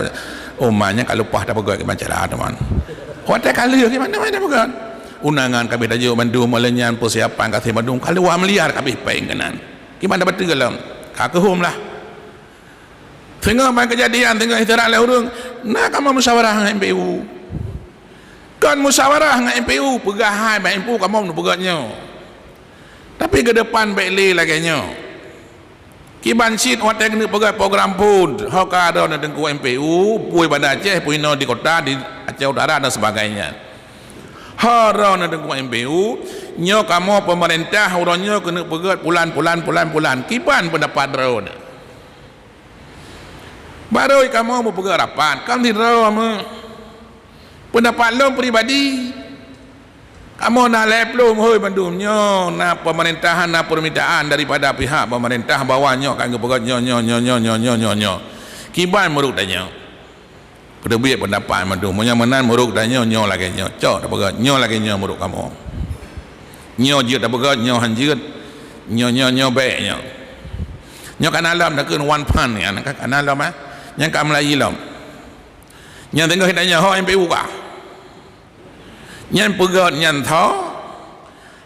Uma nyan ka leupah tapeugét kiban cara teuma. Watée ka lheueh kiban teuma tapeugét. Undangan ka abéh tajok mandum, óh lheueh nyan peusiapan ka abéh mandum, ka luwa miliar ka abéh péng keunan. Kiban tapeugét lom, ka keuhom lah. Singoh ban keujadian, singoh iseurang lé ureuëng, na kamoe musyawarah ngon M P U. Kon musyawarah ngon M P U, peugah hai bak M P U kamoe neupeugét nyoe. Tapi keudepan bék lé lagée nyoe. Kiban cit watée keuneuk peugét program phon, ho ka droeneuh Teungku M P U, peue Banda Aceh, peue inoe di kota, di Aceh Utara dan sebagainya. Ho droeneuh Teungku M P U, nyoe kamoe pemerintah uroe nyoe keuneuk peugét pulan, pulan, pulan, pulan. Kiban peundapat droeneuh? Barô kamoe meupeugét rapat, kan sidroe meuh. Peundapat lôn pribadi, kamoe na lhée ploh meuhôi bandum nyoe, na pemerintahan, na permintaan daripada pihak pemerintah bahwa nyoe ka geupeugét nyoe, nyoe, nyoe, nyoe, nyoe, nyoe, nyoe, nyoe. Kiban meurok tanyoe. Peuteubiet peundapat mandum. Meunyoe meunan meurok tanyoe, nyoe lagée nyoe. Cok tapeugét, nyoe lagée nyoe meurok kamoe. Nyoe jeuet tapeugét, nyoe han jeuet. Nyoe, nyoe, nyoe bék nyoe. Nyoe kana lom takheun one fund nyan, kana lom, eh. Nyan ka meulayi lom. Nyan teungoh tanyoe ho M P U ka. Nyan peugét nyan tho.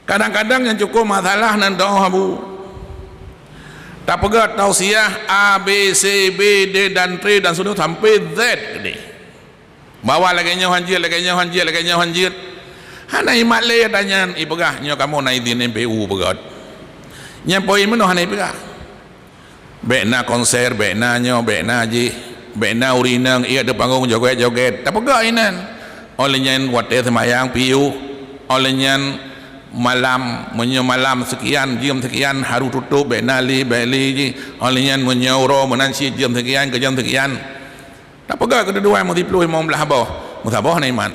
Kadang-kadang nyang cukôp masalah nan teuh abu. Tapeugét tausiah A, B, C, B, D dan C dan seterusnya sampai Z keudeh. Bahwa lagée nyoe han jeuet, lagée nyoe han jeuet, lagée nyoe han jeuet. Hana imat lé ata nyan ipeugah nyoe kamoe na idin M P U peugét. Nyan poin meunoe hana ipeugah. Bék na konser, bék na nyoe, bék na jih, bék na ureuëng inong ié di panggong joget-joget. Tapeugah inan. Óh lheueh nyan watée seumayang piôh, óh lheueh nyan malam, meunyoe malam sekian, jeuem sekian harôh tutôp, bék na lé, bék lé jih. Óh lheueh nyan meunyoe uroe meunan cit jeuem sekian keu jeuem sekian. Tapeugah keudua-dua meusiploh limong blaih boh, meusaboh na iman.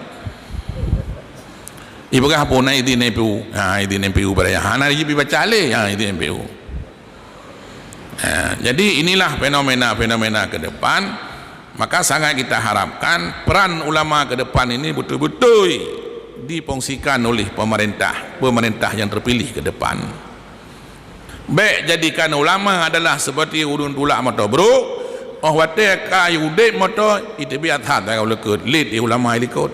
Ipeugah peue na idin M P U. Ha, idin M P U pada hana jibi baca lé, ha, idin M P U. Ha, jadi inilah fenomena-fenomena ke depan. Maka sangat kita harapkan peran ulama ke depan ini betul-betul difungsikan oleh pemerintah, pemerintah yang terpilih ke depan. Bék jadikan ulama adalah seperti ureuëng tulak moto brok, óh watée ka udeb moto, iteubiet that lam likot, lét di ulama likot.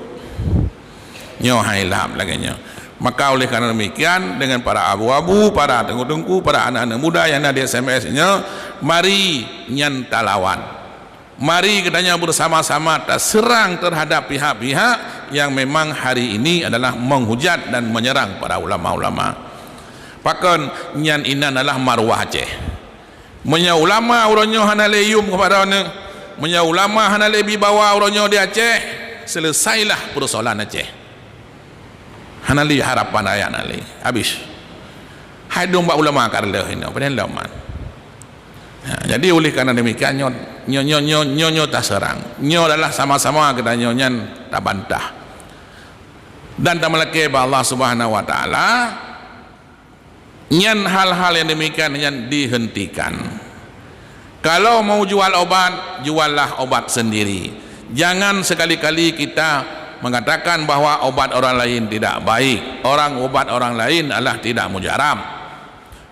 Nyoe hai lham lagée nyoe. Maka oleh karena demikian, dengan para abu-abu, para teungku-teungku, para aneuk-aneuk muda nyang na di S M S nyoe, mari nyan talawan. Mari geutanyoe bersama-sama taseurang terhadap pihak-pihak yang memang hari ini adalah menghujat dan menyerang para ulama-ulama. Pakon nyan inan adalah maruah Aceh. Meunyoe ulama uroe nyoe hana lé yum keupada neuh, meunyoe ulama hana lé bibawa uroe nyoe di Aceh, seuleusailah peusoalan Aceh. Hana lé harapan rakyat na lé. Habis. Hai dong bak ulama ka reuloh inoe, padahai lom man. Ha, jadi oleh karena demikian nyoe, nyoe, nyoe, nyoe, nyoe, nyoe taseurang. Nyoe adalah sama-sama geutanyoe nyan tabantah. Dan tameulakée bak Allah Subhanahu wa Taala, nyan hal-hal yang demikian nyan dihentikan. Kalau mau jual obat, juallah obat sendiri. Jangan sekali-kali kita mengatakan bahwa obat orang lain tidak baik. Orang, obat orang lain adalah tidak mujarab.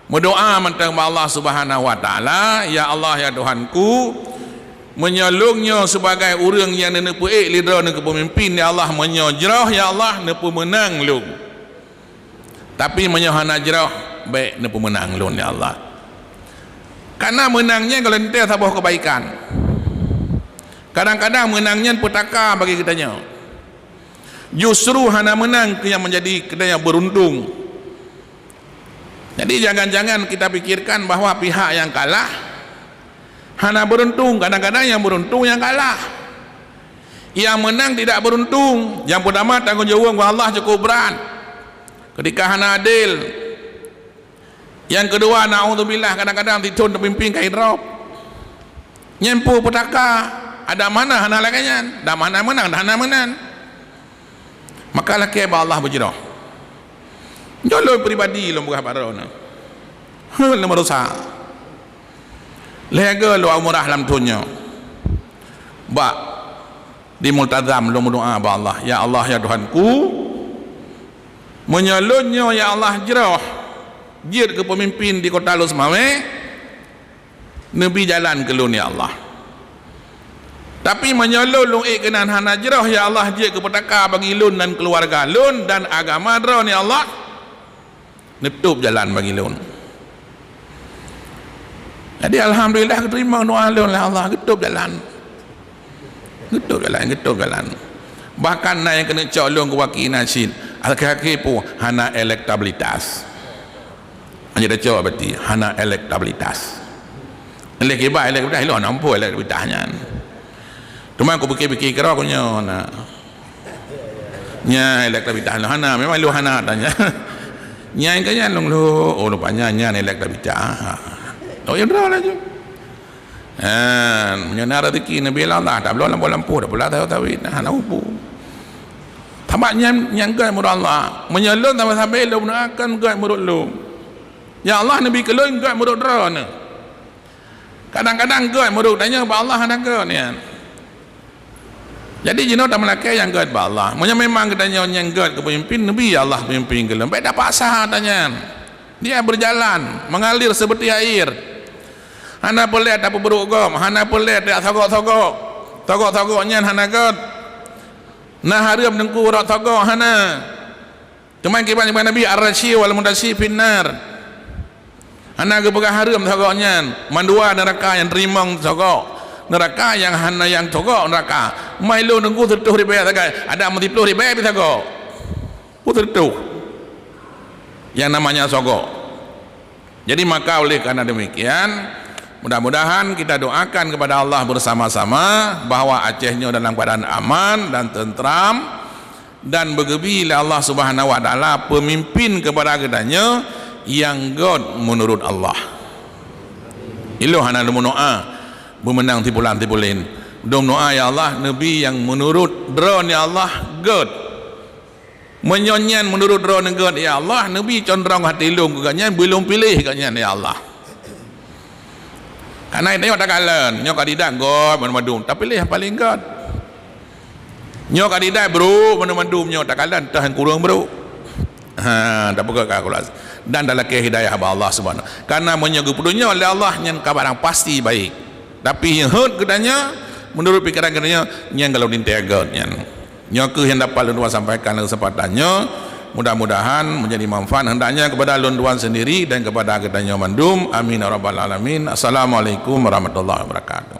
Meudoa mantong bak Allah Subhanahu wa Taala, "Ya Allah, ya Tuhanku, meunyoe lôn nyoe sibagai ureuëng nyang neupeuék lé Droeneuh keu peumimpin, ya Allah, meunyoe jroh, ya Allah, neupeumeunang lôn. Tapi meunyoe hana jroh, bék neupeumeunang lôn, ya Allah." Karena meunang nyan gohlom teuh saboh keubaikan. Kadang-kadang meunang nyan peutaka bagi geutanyoe. Justru hana meunang keuh nyang menjadi geutanyoe beuruntung. Jadi, jangan-jangan kita pikirkan bahwa pihak yang kalah hana beruntung, kadang-kadang yang beruntung yang kalah. Yang menang tidak beruntung. Yang pertama, tanggung jaweueb Allah cukup berat. Ketika hana adil. Yang kedua, naudzubillah, kadang-kadang titun teupimpin ka idrop. Nyan peue peutaka, ada mana hana lagée nyan, dan mana menang, dan hana menang. Maka lakée bak Allah beujroh. Nyoe lôn pribadi lôn peugah bak droeneuh. Heuet lôn meudosa. Lhée goe lôn umrah lam thon nyoe. Bak di Multazam lôn meudoa bak Allah, "Ya Allah, ya Tuhanku, meunyoe lôn nyoe, ya Allah, jroh jeuet keu peumimpin di kota lôn seumawée, neubi jalan keu lôn, ya Allah. Tapi meunyoe lôn, lôn ék keunan hana jroh, ya Allah, jeuet keu peutaka bagi lôn dan keuluwarga lôn dan agama Droeneuh, ya Allah, neutôb jalan bagi lôn." Jadi, alhamdulillah, geuteurimong doa lôn lé Allah, geutôb jalan. Geutôb jalan, geutôb jalan. Bahkan na nyang keuneuk cok lôn keu wakil na cit, akhé-akhé peue hana elektabilitas. Hana tacok berarti hana elektabilitas. Lé kiban elektabilitas, ilôn hana muphom elektabilitas nyan. Teuma kupikir-pikir keudroe ku nyoe na. Nyan elektabilitas lôn hana, memang lôn hana tanya. Nyan ka nyan lôn lhok, oh, rupanya nyan elektabilitas. Oh, ya droe laju. Ha, meunyoe na rezeki neubi lé Allah, tabloe lampôh-lampôh, tapula tawét-tawét, hana muphom. Sabab nyan, nyan göt meunurot Allah. Meunyoe lôn sabe-sabe lôn meudoakan göt meunurot lôn. Ya Allah, neubi keu lôn göt meunurot Droeneuh. Kadang-kadang göt meunurot tanyoe bak Allah hana göt nyan. Jadi, jinoe tameulakée nyang göt bak Allah. Meunyoe memang geutanyoe nyang göt keu peumimpin, neubi ya Allah peumimpin keu lôn. Bék tapaksa tanyan. Dia berjalan, mengalir seperti air. Hana peureulée tapeubrok gob, hana peureulée tajak sogok-sogok. Sogok-sogok nyan hana göt. Na hareuem teungku rot sogok, hana. Teuma kiban, kiban Nabi, "Ar-rasyi wal murtasyi finnar." Hana geupeugah hareuem sogok nyan, mandua neuraka nyang teurimong sogok. Neuraka nyang hana nyang sogok neuraka. Mai lôn teungku seureutôh ribée sagai, ada meusiplôh ribée pih sogok. Peue seureutôh? Nyang namanya sogok. Jadi maka oleh karena demikian, mudah-mudahan kita doakan kepada Allah bersama-sama bahwa Aceh nyoe dalam keadaan aman dan tentram, dan beugeubi lé Allah Subhanahu wa Taala peumimpin keupada geutanyoe nyang göt meunurot Allah. Ilôn hana lôn meudoa beumeunang sipulan-sipulen. Lôn meudoa, "Ya Allah, neubi nyang meunurot Droeneuh, ya Allah, göt." Meunyoe nyan meunurot Droeneuh göt, ya Allah, neubi condrong até lôn keu gobnyan, beu lôn piléh gobnyan, ya Allah. Karena tanyoe takalon, nyoe kandidat göt banmandum, tapiléh nyang paleng göt. Nyoe kandidat brok banmandum, nyoe takalon teuh nyang kureueng brok. Ha, tapeugah kalkulasi. Dan talakée hidayah bak Allah Subhanahu. Karena meunyoe geupeutunyok lé Allah, nyan ka barang pasti baik. Tapi nyang heuet geutanyoe, meunurot pikeran geutanyoe, nyan golom teuntée göt nyan. Nyoe kheueh nyang dapat lôn tuan sampaikan lam keuseumpatan nyoe. Mudah-mudahan menjadi manfaat hendaknya kepada lôn tuan sendiri dan kepada geutanyoe mandum. Amin ya rabbal alamin. Assalamualaikum warahmatullahi wabarakatuh.